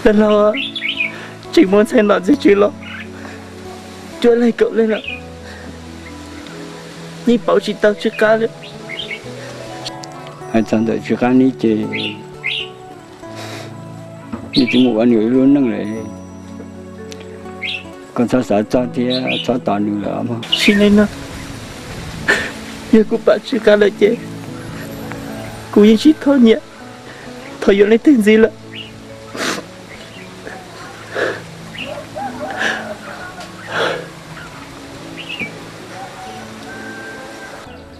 Dab laug, tseem muaj ntxhais nom ntxhais tswv los cuaj leeg kaum leeg lawm, yeej pauv tsis tau Tsw Qab li. Txog ntawm Tsw Qab Nib ces nws tsis mus ua nws ib lub neej lawm. Koj txhob xav txog thiab txhob tos nws lawm mog. Tsis li no, yog kuv pam Tsw Qab lawm ces kuv yeej tsis tau nyiam thaum yuav leej twg ntxiv lawm.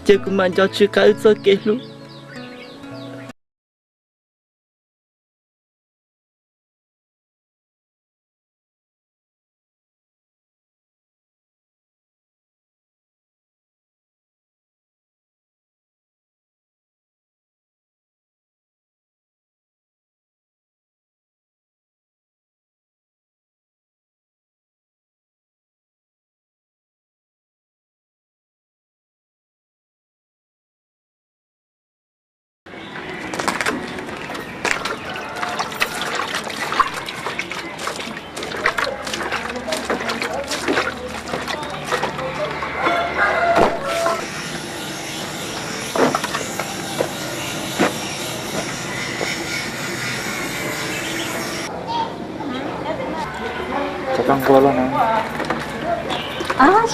Ces kuv mam nco Tsw Qab wb txoj kev hlub.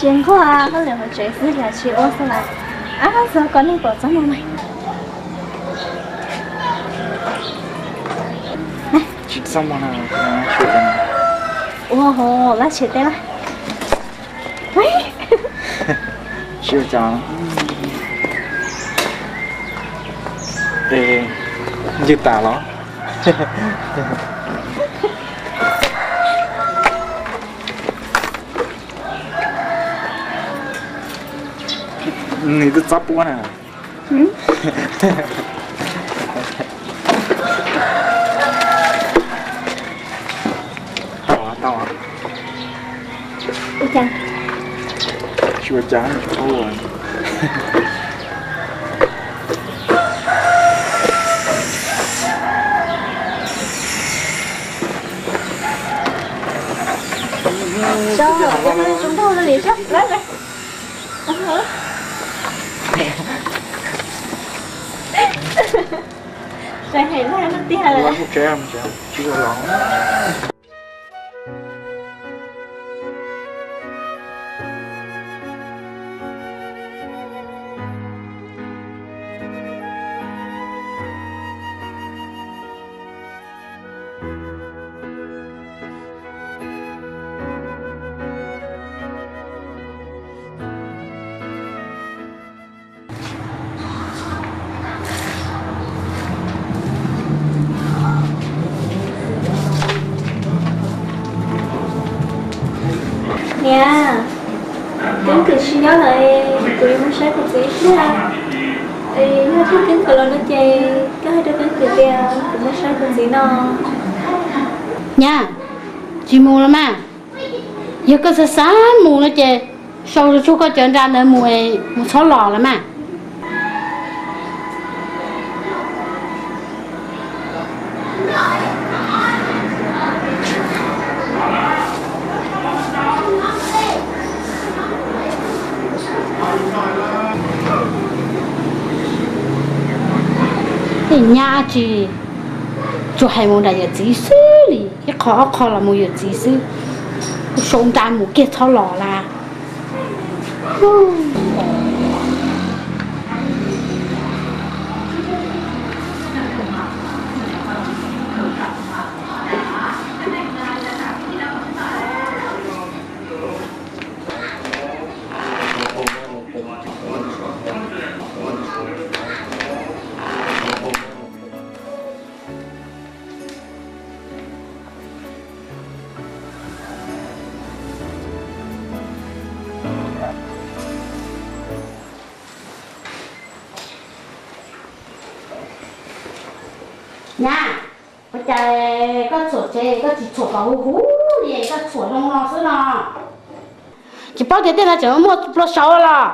Tsis nquag, koj lwm hauv tsev xwb yam tsis ua xwb las. Ab, txog koj nej pom txob muag mas. Tsis txob muag no, ua hauv lab tshem teb lawm. Sib ua cas? Ywg tas los? Nws twb txob puab na. Tau, tau. Ua cas? Tsis ua cas, tsis paub ua. Zoo nkauj li li. Tsis ua los. Niam, keeb kwm tsis nyob lawm, kuv yuav mus saib kuv txiv ib pliag. Yog thaum keeb kwm los no ces koj hais rau keeb kwm tias kuv mus saib kuv txiv no. Nyab, tsis mus los mas. Yog koj xav xav mus no ces sau tsug koj cov nra ntawd mus, mus txhob los los mas. Tej nyab tsis tsuas hais mus nram yawm txiv xwb li, ib qho ob qho los mus yawm txiv xwb. Kuv sau nra mus kiag txhob los las. Nyab, ua cas koj txhuam tsev koj tsis txhuam kom huv huv li, koj txhuam zoo no xwb no? Tsis paub tias tej no tseem muaj plua saud los?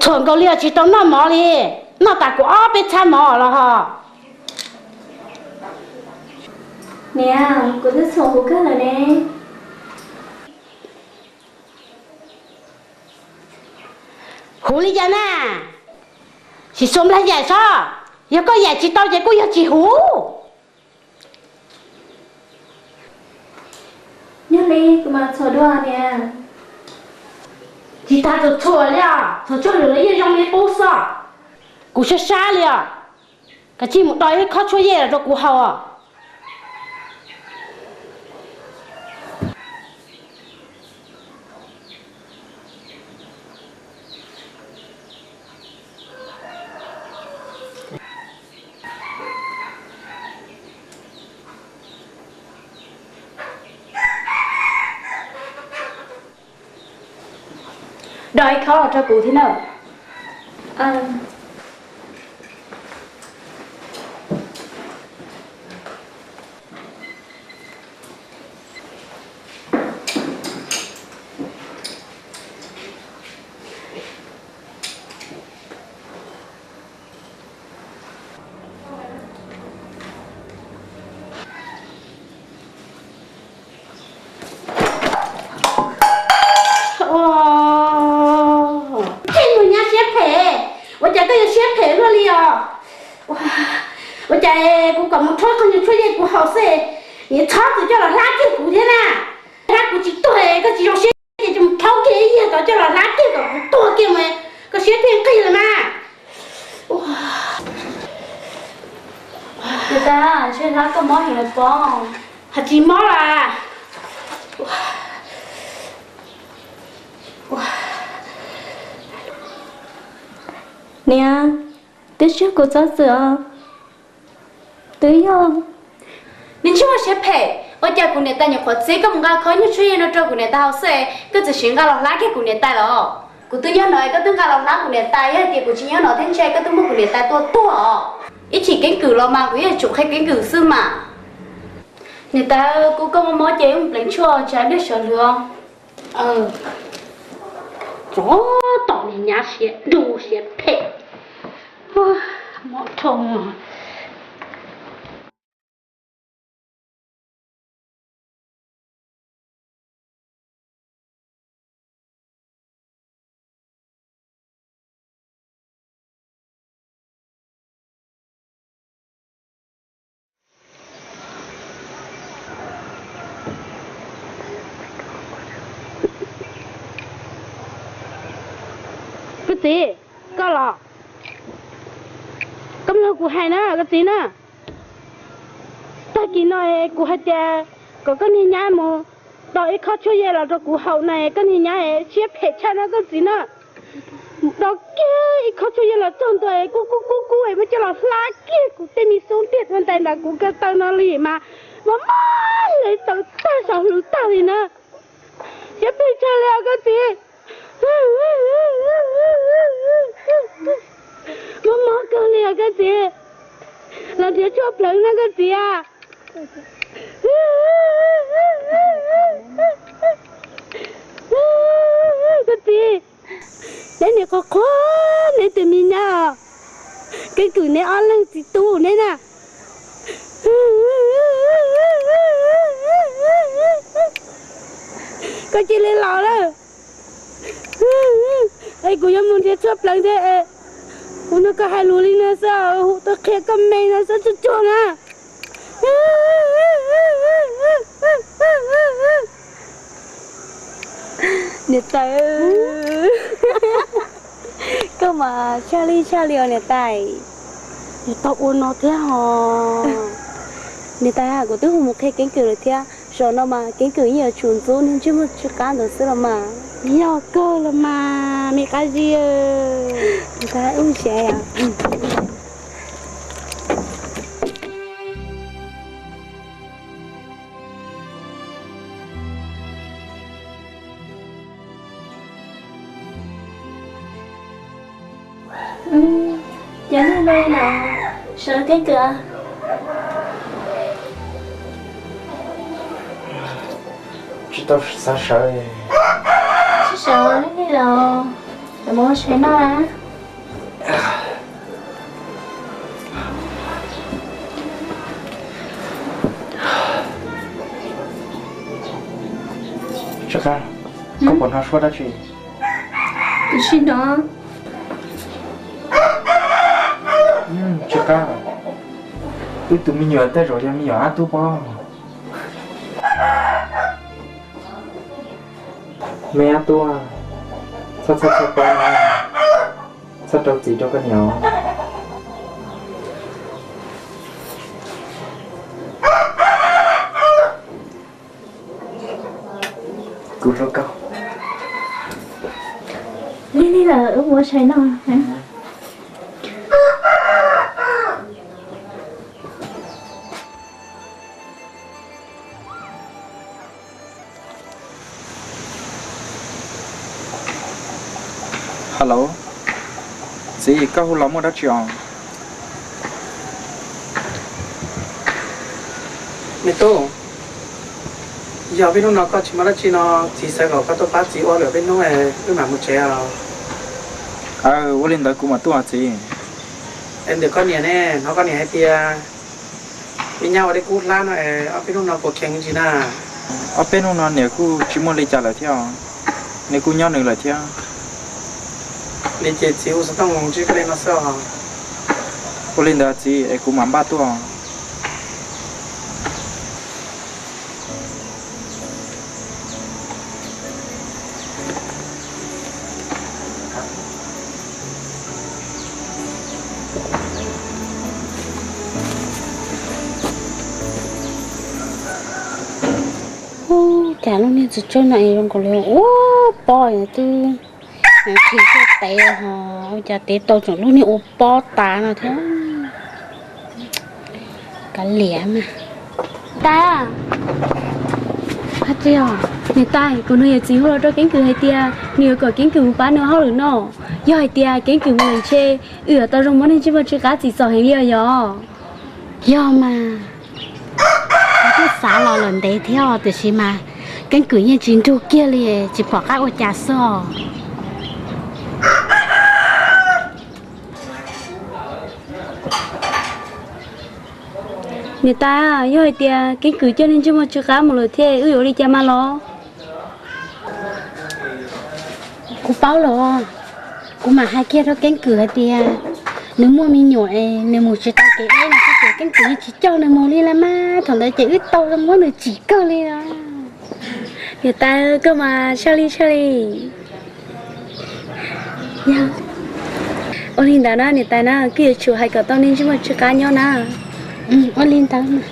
Txhuam nkaus li os, tsis tau noj mov li, noj tas kuv ob peb txhab mov los ho. Niam, kuv twb txhuam huv kawg lawm ne. Huv li cas na? Sim xuas nplaig yaim sob, yog koj yaim tsis tau ces kuj yog tsis huv. Yog li kuv mam txhuam dua niam. Tsis tas txhuam txhuam li os, txhuam txhuam lwm los yeej zoo li qub xwb. Kuv sab sab li os. Kav tsij mus do ib khob tshuaj yej los rau kuv haus os. Do ib khob los rau kuv thiab na. Ua, tus nyab siab phem, ua cas koj yuav siab phem luaj li os? Ua cas kuv kom mus rhaub qhov nyuag tshuaj yej kuv haus xwb, niam txhob txwm coj los hlab kiag kuv thiab na. Hlab kuv tsis tuag, koj tsis zoo siab ces mus rhaub kiag ib yam tod coj los hlab kiag kom kuv tuag kiag mas koj siab thiaj nqig los mas. Niam tais, ntshe hlab koj mob heev lawm pob. Hais tsis mob las. Niam, twb tsis yog kuv txhob txwm os. Twb yog. Niag ntsej muag siab phem, ua cas kuv niam tais nyuam qhuav txib koj mus nqa khob nyuag tshuaj yej no rau kuv niam tais haus xwb, koj txawm sim nqa los hlab kiag kuv niam tais los? Kuv twb nyob no es koj twb nqa los hlab kuv niam tais, yog hais tias kuv tsis nyob no thiab ntshe koj twb muab kuv niam tais tua tuag os. Ib chim keeb kwm los mas kuv yeej tsum qhia keeb kwm xwb mas. Niam tais, kuv koj mob mob ces wb mus pleev tshuaj tsam npej sov lwm os. Tsov tom niag nyab siab dub siab phem. Mob dhau. Koj txiv, koj los? Koj mloog kuv hais na koj txiv na. Tag kis no kuv hais tias kom koj niag nyab mus do ib khob tshuaj yej los rau kuv haus na, koj niag nyab siab phem tshaj na koj txiv na. Do kiag ib khob tshuaj yej los txog ntua kub kub kub kub es muab coj los hlab kiag kuv tej me xub ntiag rau ntais nram kuv ko taw no li mas mob mob li tawv tag saum hlws tag li na. Siab phem tshaj li os koj txiv. Mob mob kawg li os koj txiv. Los nrhiav tshuaj pleev na koj txiv. Koj txiv, neb niam qhuav qhuav neb tus me nyab os. Keeb kwm neb ob leeg txiv tub neb na. Koj cia li los lawm. Es kuv yuav mus nrhiav tshuaj pleev thiab. Kuv nrog koj hais lus li no xwb, hu tuaj qhia koj me no xwb tsuag tsuag na. Niam tais, koj mas tshaj li tshaj li os niam tais. Tau ua no thiab hos. Niam tais, kuv twb hu mus qhia keeb kwm lawm thiab, zaum no mas keeb kwm yeej yuav tsum ntxub niag ntsej muag tsw qab ntawd xwb los mas. Yog kawg los mas me qab zib. Niam tais, wb mus tsev os. Cov neeg no los sawv keeb kwm. Tsis tau xav sawv. Tsis sawv li los, mus ua tshais noj na. Tsis qab, koj puas hnov suab dab tsi? Kuv tsis hnov. Wb tus me nyuam tej zaum yog me nyuam Ab Tub pob. Me Ab Tub, txhob txhob txhob pob, txhob rau txim rau koj niam. Kuv hlub koj. Lig lig lawm, wb mus ua tshais noj. Hello, txiv, koj hu los muaj dab tsi os? Me tub, yog peb hnub no koj tsis muaj dab tsi no, txiv xav kom koj tuaj pab txiv ua lawm peb hnub, wb mam mus tsev os. Aw, ua li ntawd kuv mam tuaj txiv. Es ntawm koj niam ne, hnov koj niam hais tias nws nyab ua dej kub hlab no es ob peb hnub no puas kheev ntsis na? Ob peb hnub no niam kuj tsis muaj li cas lawm thiab, nws kuj nyob nws lawm thiab. Li ces txiv ua xov tooj ntsib koj li no xwb os. Ua li ntawd txiv, es kuv mam npaj tuaj. Ub, cas lub niag txiv tsawb no es zoo nkaus li ua pob twb khi kiag tev ho, ua cas tev tau tseem lub niag ua pob tas no thiab. Kav liam mas. Tais, hais tias, niam tais, kuv nug yawm txiv hu los rau keeb kwm hais tias nws yuav kom keeb kwm mus pab nws hauj lwm no. Yog hais tias keeb kwm mus lawm ntshe wb yuav tau zoo muab niag ntsej muag tsw qab txim txom heev li os yog. Yog mas, kuv twb xav los lawm ntev thiab os, tiam sis mas keeb kwm yeej tsis nrug kiag li, tsis pom qab ua cas xwb os. Niam tais, yog hais tias keeb kwm coj niag ntsej muag tsw qab mus lawm thiab wb yuav ua li cas mas los? Kuv paub los, kuv mam hais kiag rau keeb kwm hais tias nws muaj me nyuam es nws mus tsis tau kev deb no xwb ces keeb kwm yeej tsis coj nws mus li lawm mas, thaum ntawd ces wb tau zoo muab nws tsim kawg li os. Niam tais, koj mas tshaj li tshaj li. Yog ua li ntawd na niam tais na, koj yuav tsum hais kom tau niag ntsej muag tsw qab nyob na. Ua li ntawd mas.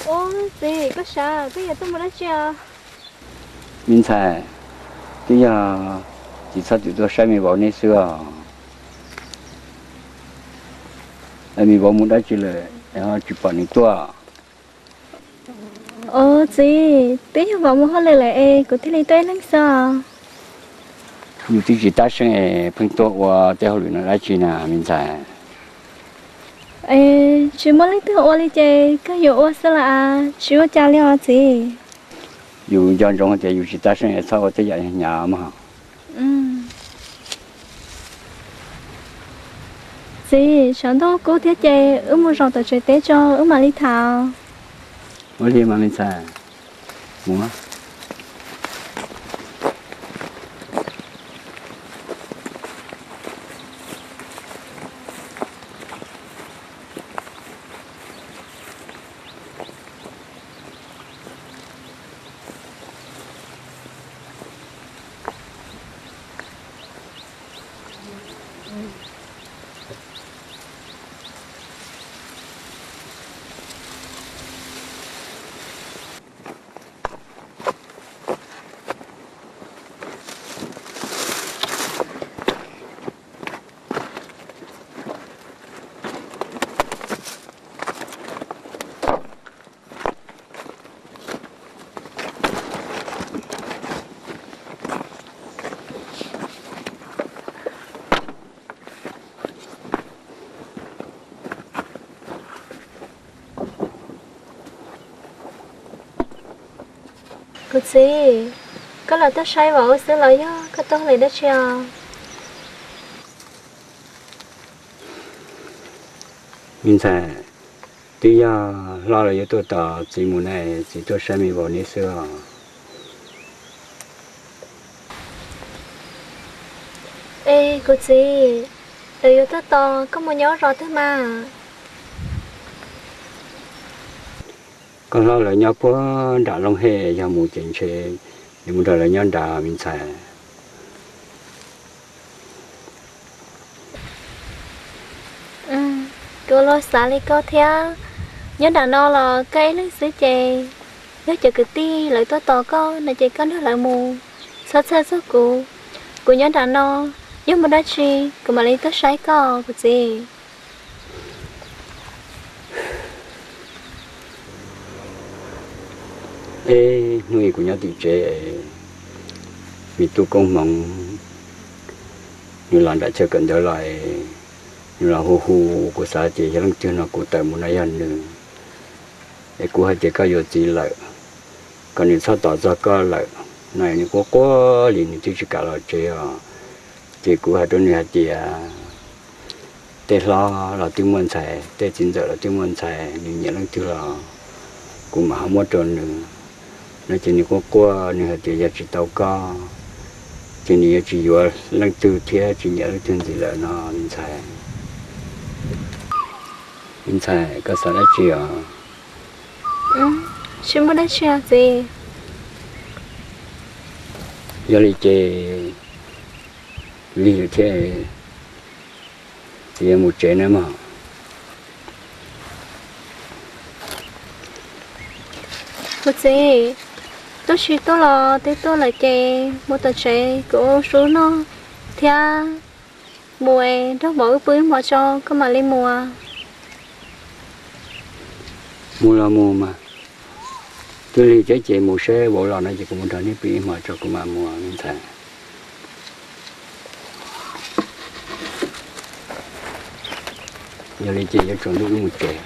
Ub, txiv, koj sav, koj yuav tuaj mus dab tsi os? Me ntxhais, twb yog txiv txhob txwm tuaj saib me vauv neb xwb os. Me vauv mus dab tsi lawm ho tsis pom nws tuaj? Os txiv, twb yog vauv mus hauj lwm lawm es kuv thiaj li tuaj ib leeg xwb os. Yus twb tsis tab seej es pheej tuaj ua tej hauj lwm no dab tsi na me ntxhais? Es tsis muaj leej twg ua li ces kawg yuav ua xwb las, tsis ua cas li os txiv. Yus nco ntsoov hais tias yus tsis tab seej es txhob ua tej yam hnyav mog. Txiv, tshav ntuj kub thiab ces wb mus zaum tom tsev teb tso wb mam li tham. Ua li mas me ntxhais, mus. Kuv txiv, koj los tuaj saib vauv wb xwb los yog koj tuaj hauj lwm dab tsi os? Me ntxhais, twb yog hlob lawv yuav tuaj tos txiv mus na, txiv tuaj saib me vauv neb xwb os. Es kuv txiv, lawv yuav tuaj tos koj mus nyob zos twg mas? Koj hlob lawv nyob puag nram Looj Hej, yog mus ces ntshe yuav mus nrog lawv nyob nrad me ntxhais. Kuv los xav li koj thiab, nyob nram no los koj ib leeg xwb ces yog cov kwv tij lawv tuaj tos koj no ces koj nrog lawv mus, txhob txhawj txog kuv. Kuv nyob nram no, yog muaj dab tsi kuv mam li tuaj saib koj kuv txiv. Eb, hnub ib kuv nyob tim tsev, me tub koob hmoov nws los nram chaw kawm ntawv los, nws los hu hu, kuv xav tias yog leej twg no kuv tawm mus no yog nws. Es kuv hais tias koj yuav txiv lawm, kom nws txhob tos txog koj lawm no, nws quaj quaj li nws twb tsis kam los tsev os. Ces kuv hais rau nws hais tias tej hlob los twb muaj ntxhais, tej txiv ntxawm los twb muaj ntxhais, nws nyiam leej twg los kuv mam ho muab rau nws no. Ces nws quaj quaj, nws hais tias yog tsis tau koj ces nws yuav tsis yuav leej twg thiab tsis nyiam leej twg ntxiv lawm no me ntxhais. Me ntxhais, koj xav dab tsi os? Tsis muaj dab tsi os txiv. Yog li ces lig lawm thiab, txiv yuav mus tsev nawb mog. Kuv txiv, tuaj tsis tuaj los twb tuaj lawm ces mus tom tsev, kuv ua sub noj thiab, mus es nrog vauv wb pw ib hmos tso koj mam li mus. Mus los mus mas, twb lig thiab ces mus seb vauv los no ces kuv mus nrog neb pw ib hmos tso kuv mam mus me ntxhais. Yog li ces yuav tsaus ntuj wb mus tsev.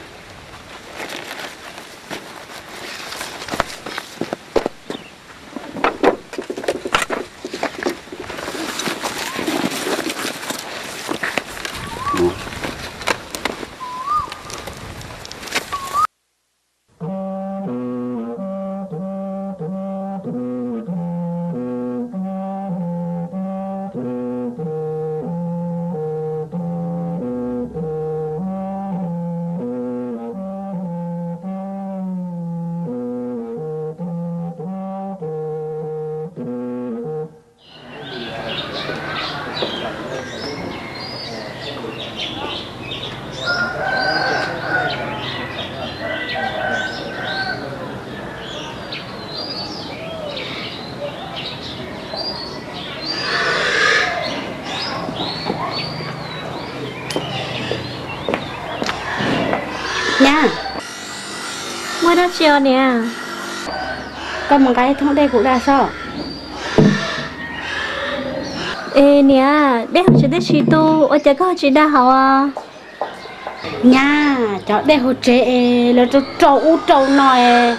Nyab, muaj dab tsi os niam? Koj mus nqa ib thooj dej kuv da saib. Es niam, dej ho tsis tib si tu, ua cas koj ho tsis da hauv? Nyab, cov dej hauv tsev es lawv rau rau ub rau no es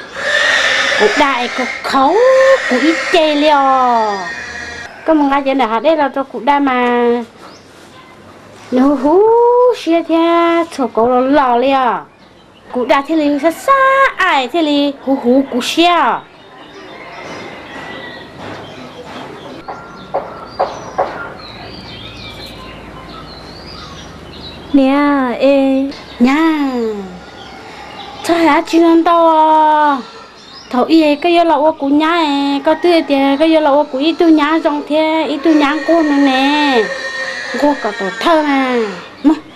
kuv da es khaus khaus kuv ib ce li os. Koj mus nqa cov ntawm hav dej los rau kuv da mas nws huv huv siab thiab txhuam kauv los los li os. Kuv da thiaj li xab xab aim thiaj li huv huv kuv siab os. Niam, es nyab, txhob hais dab tsi ntau. Thaum ub koj yuav los ua kuv nyab es koj twb tias koj yuav los ua kuv ib tug nyab zoo thiab ib tug nyab nquag no ne. Nquag kom tau thawj mas.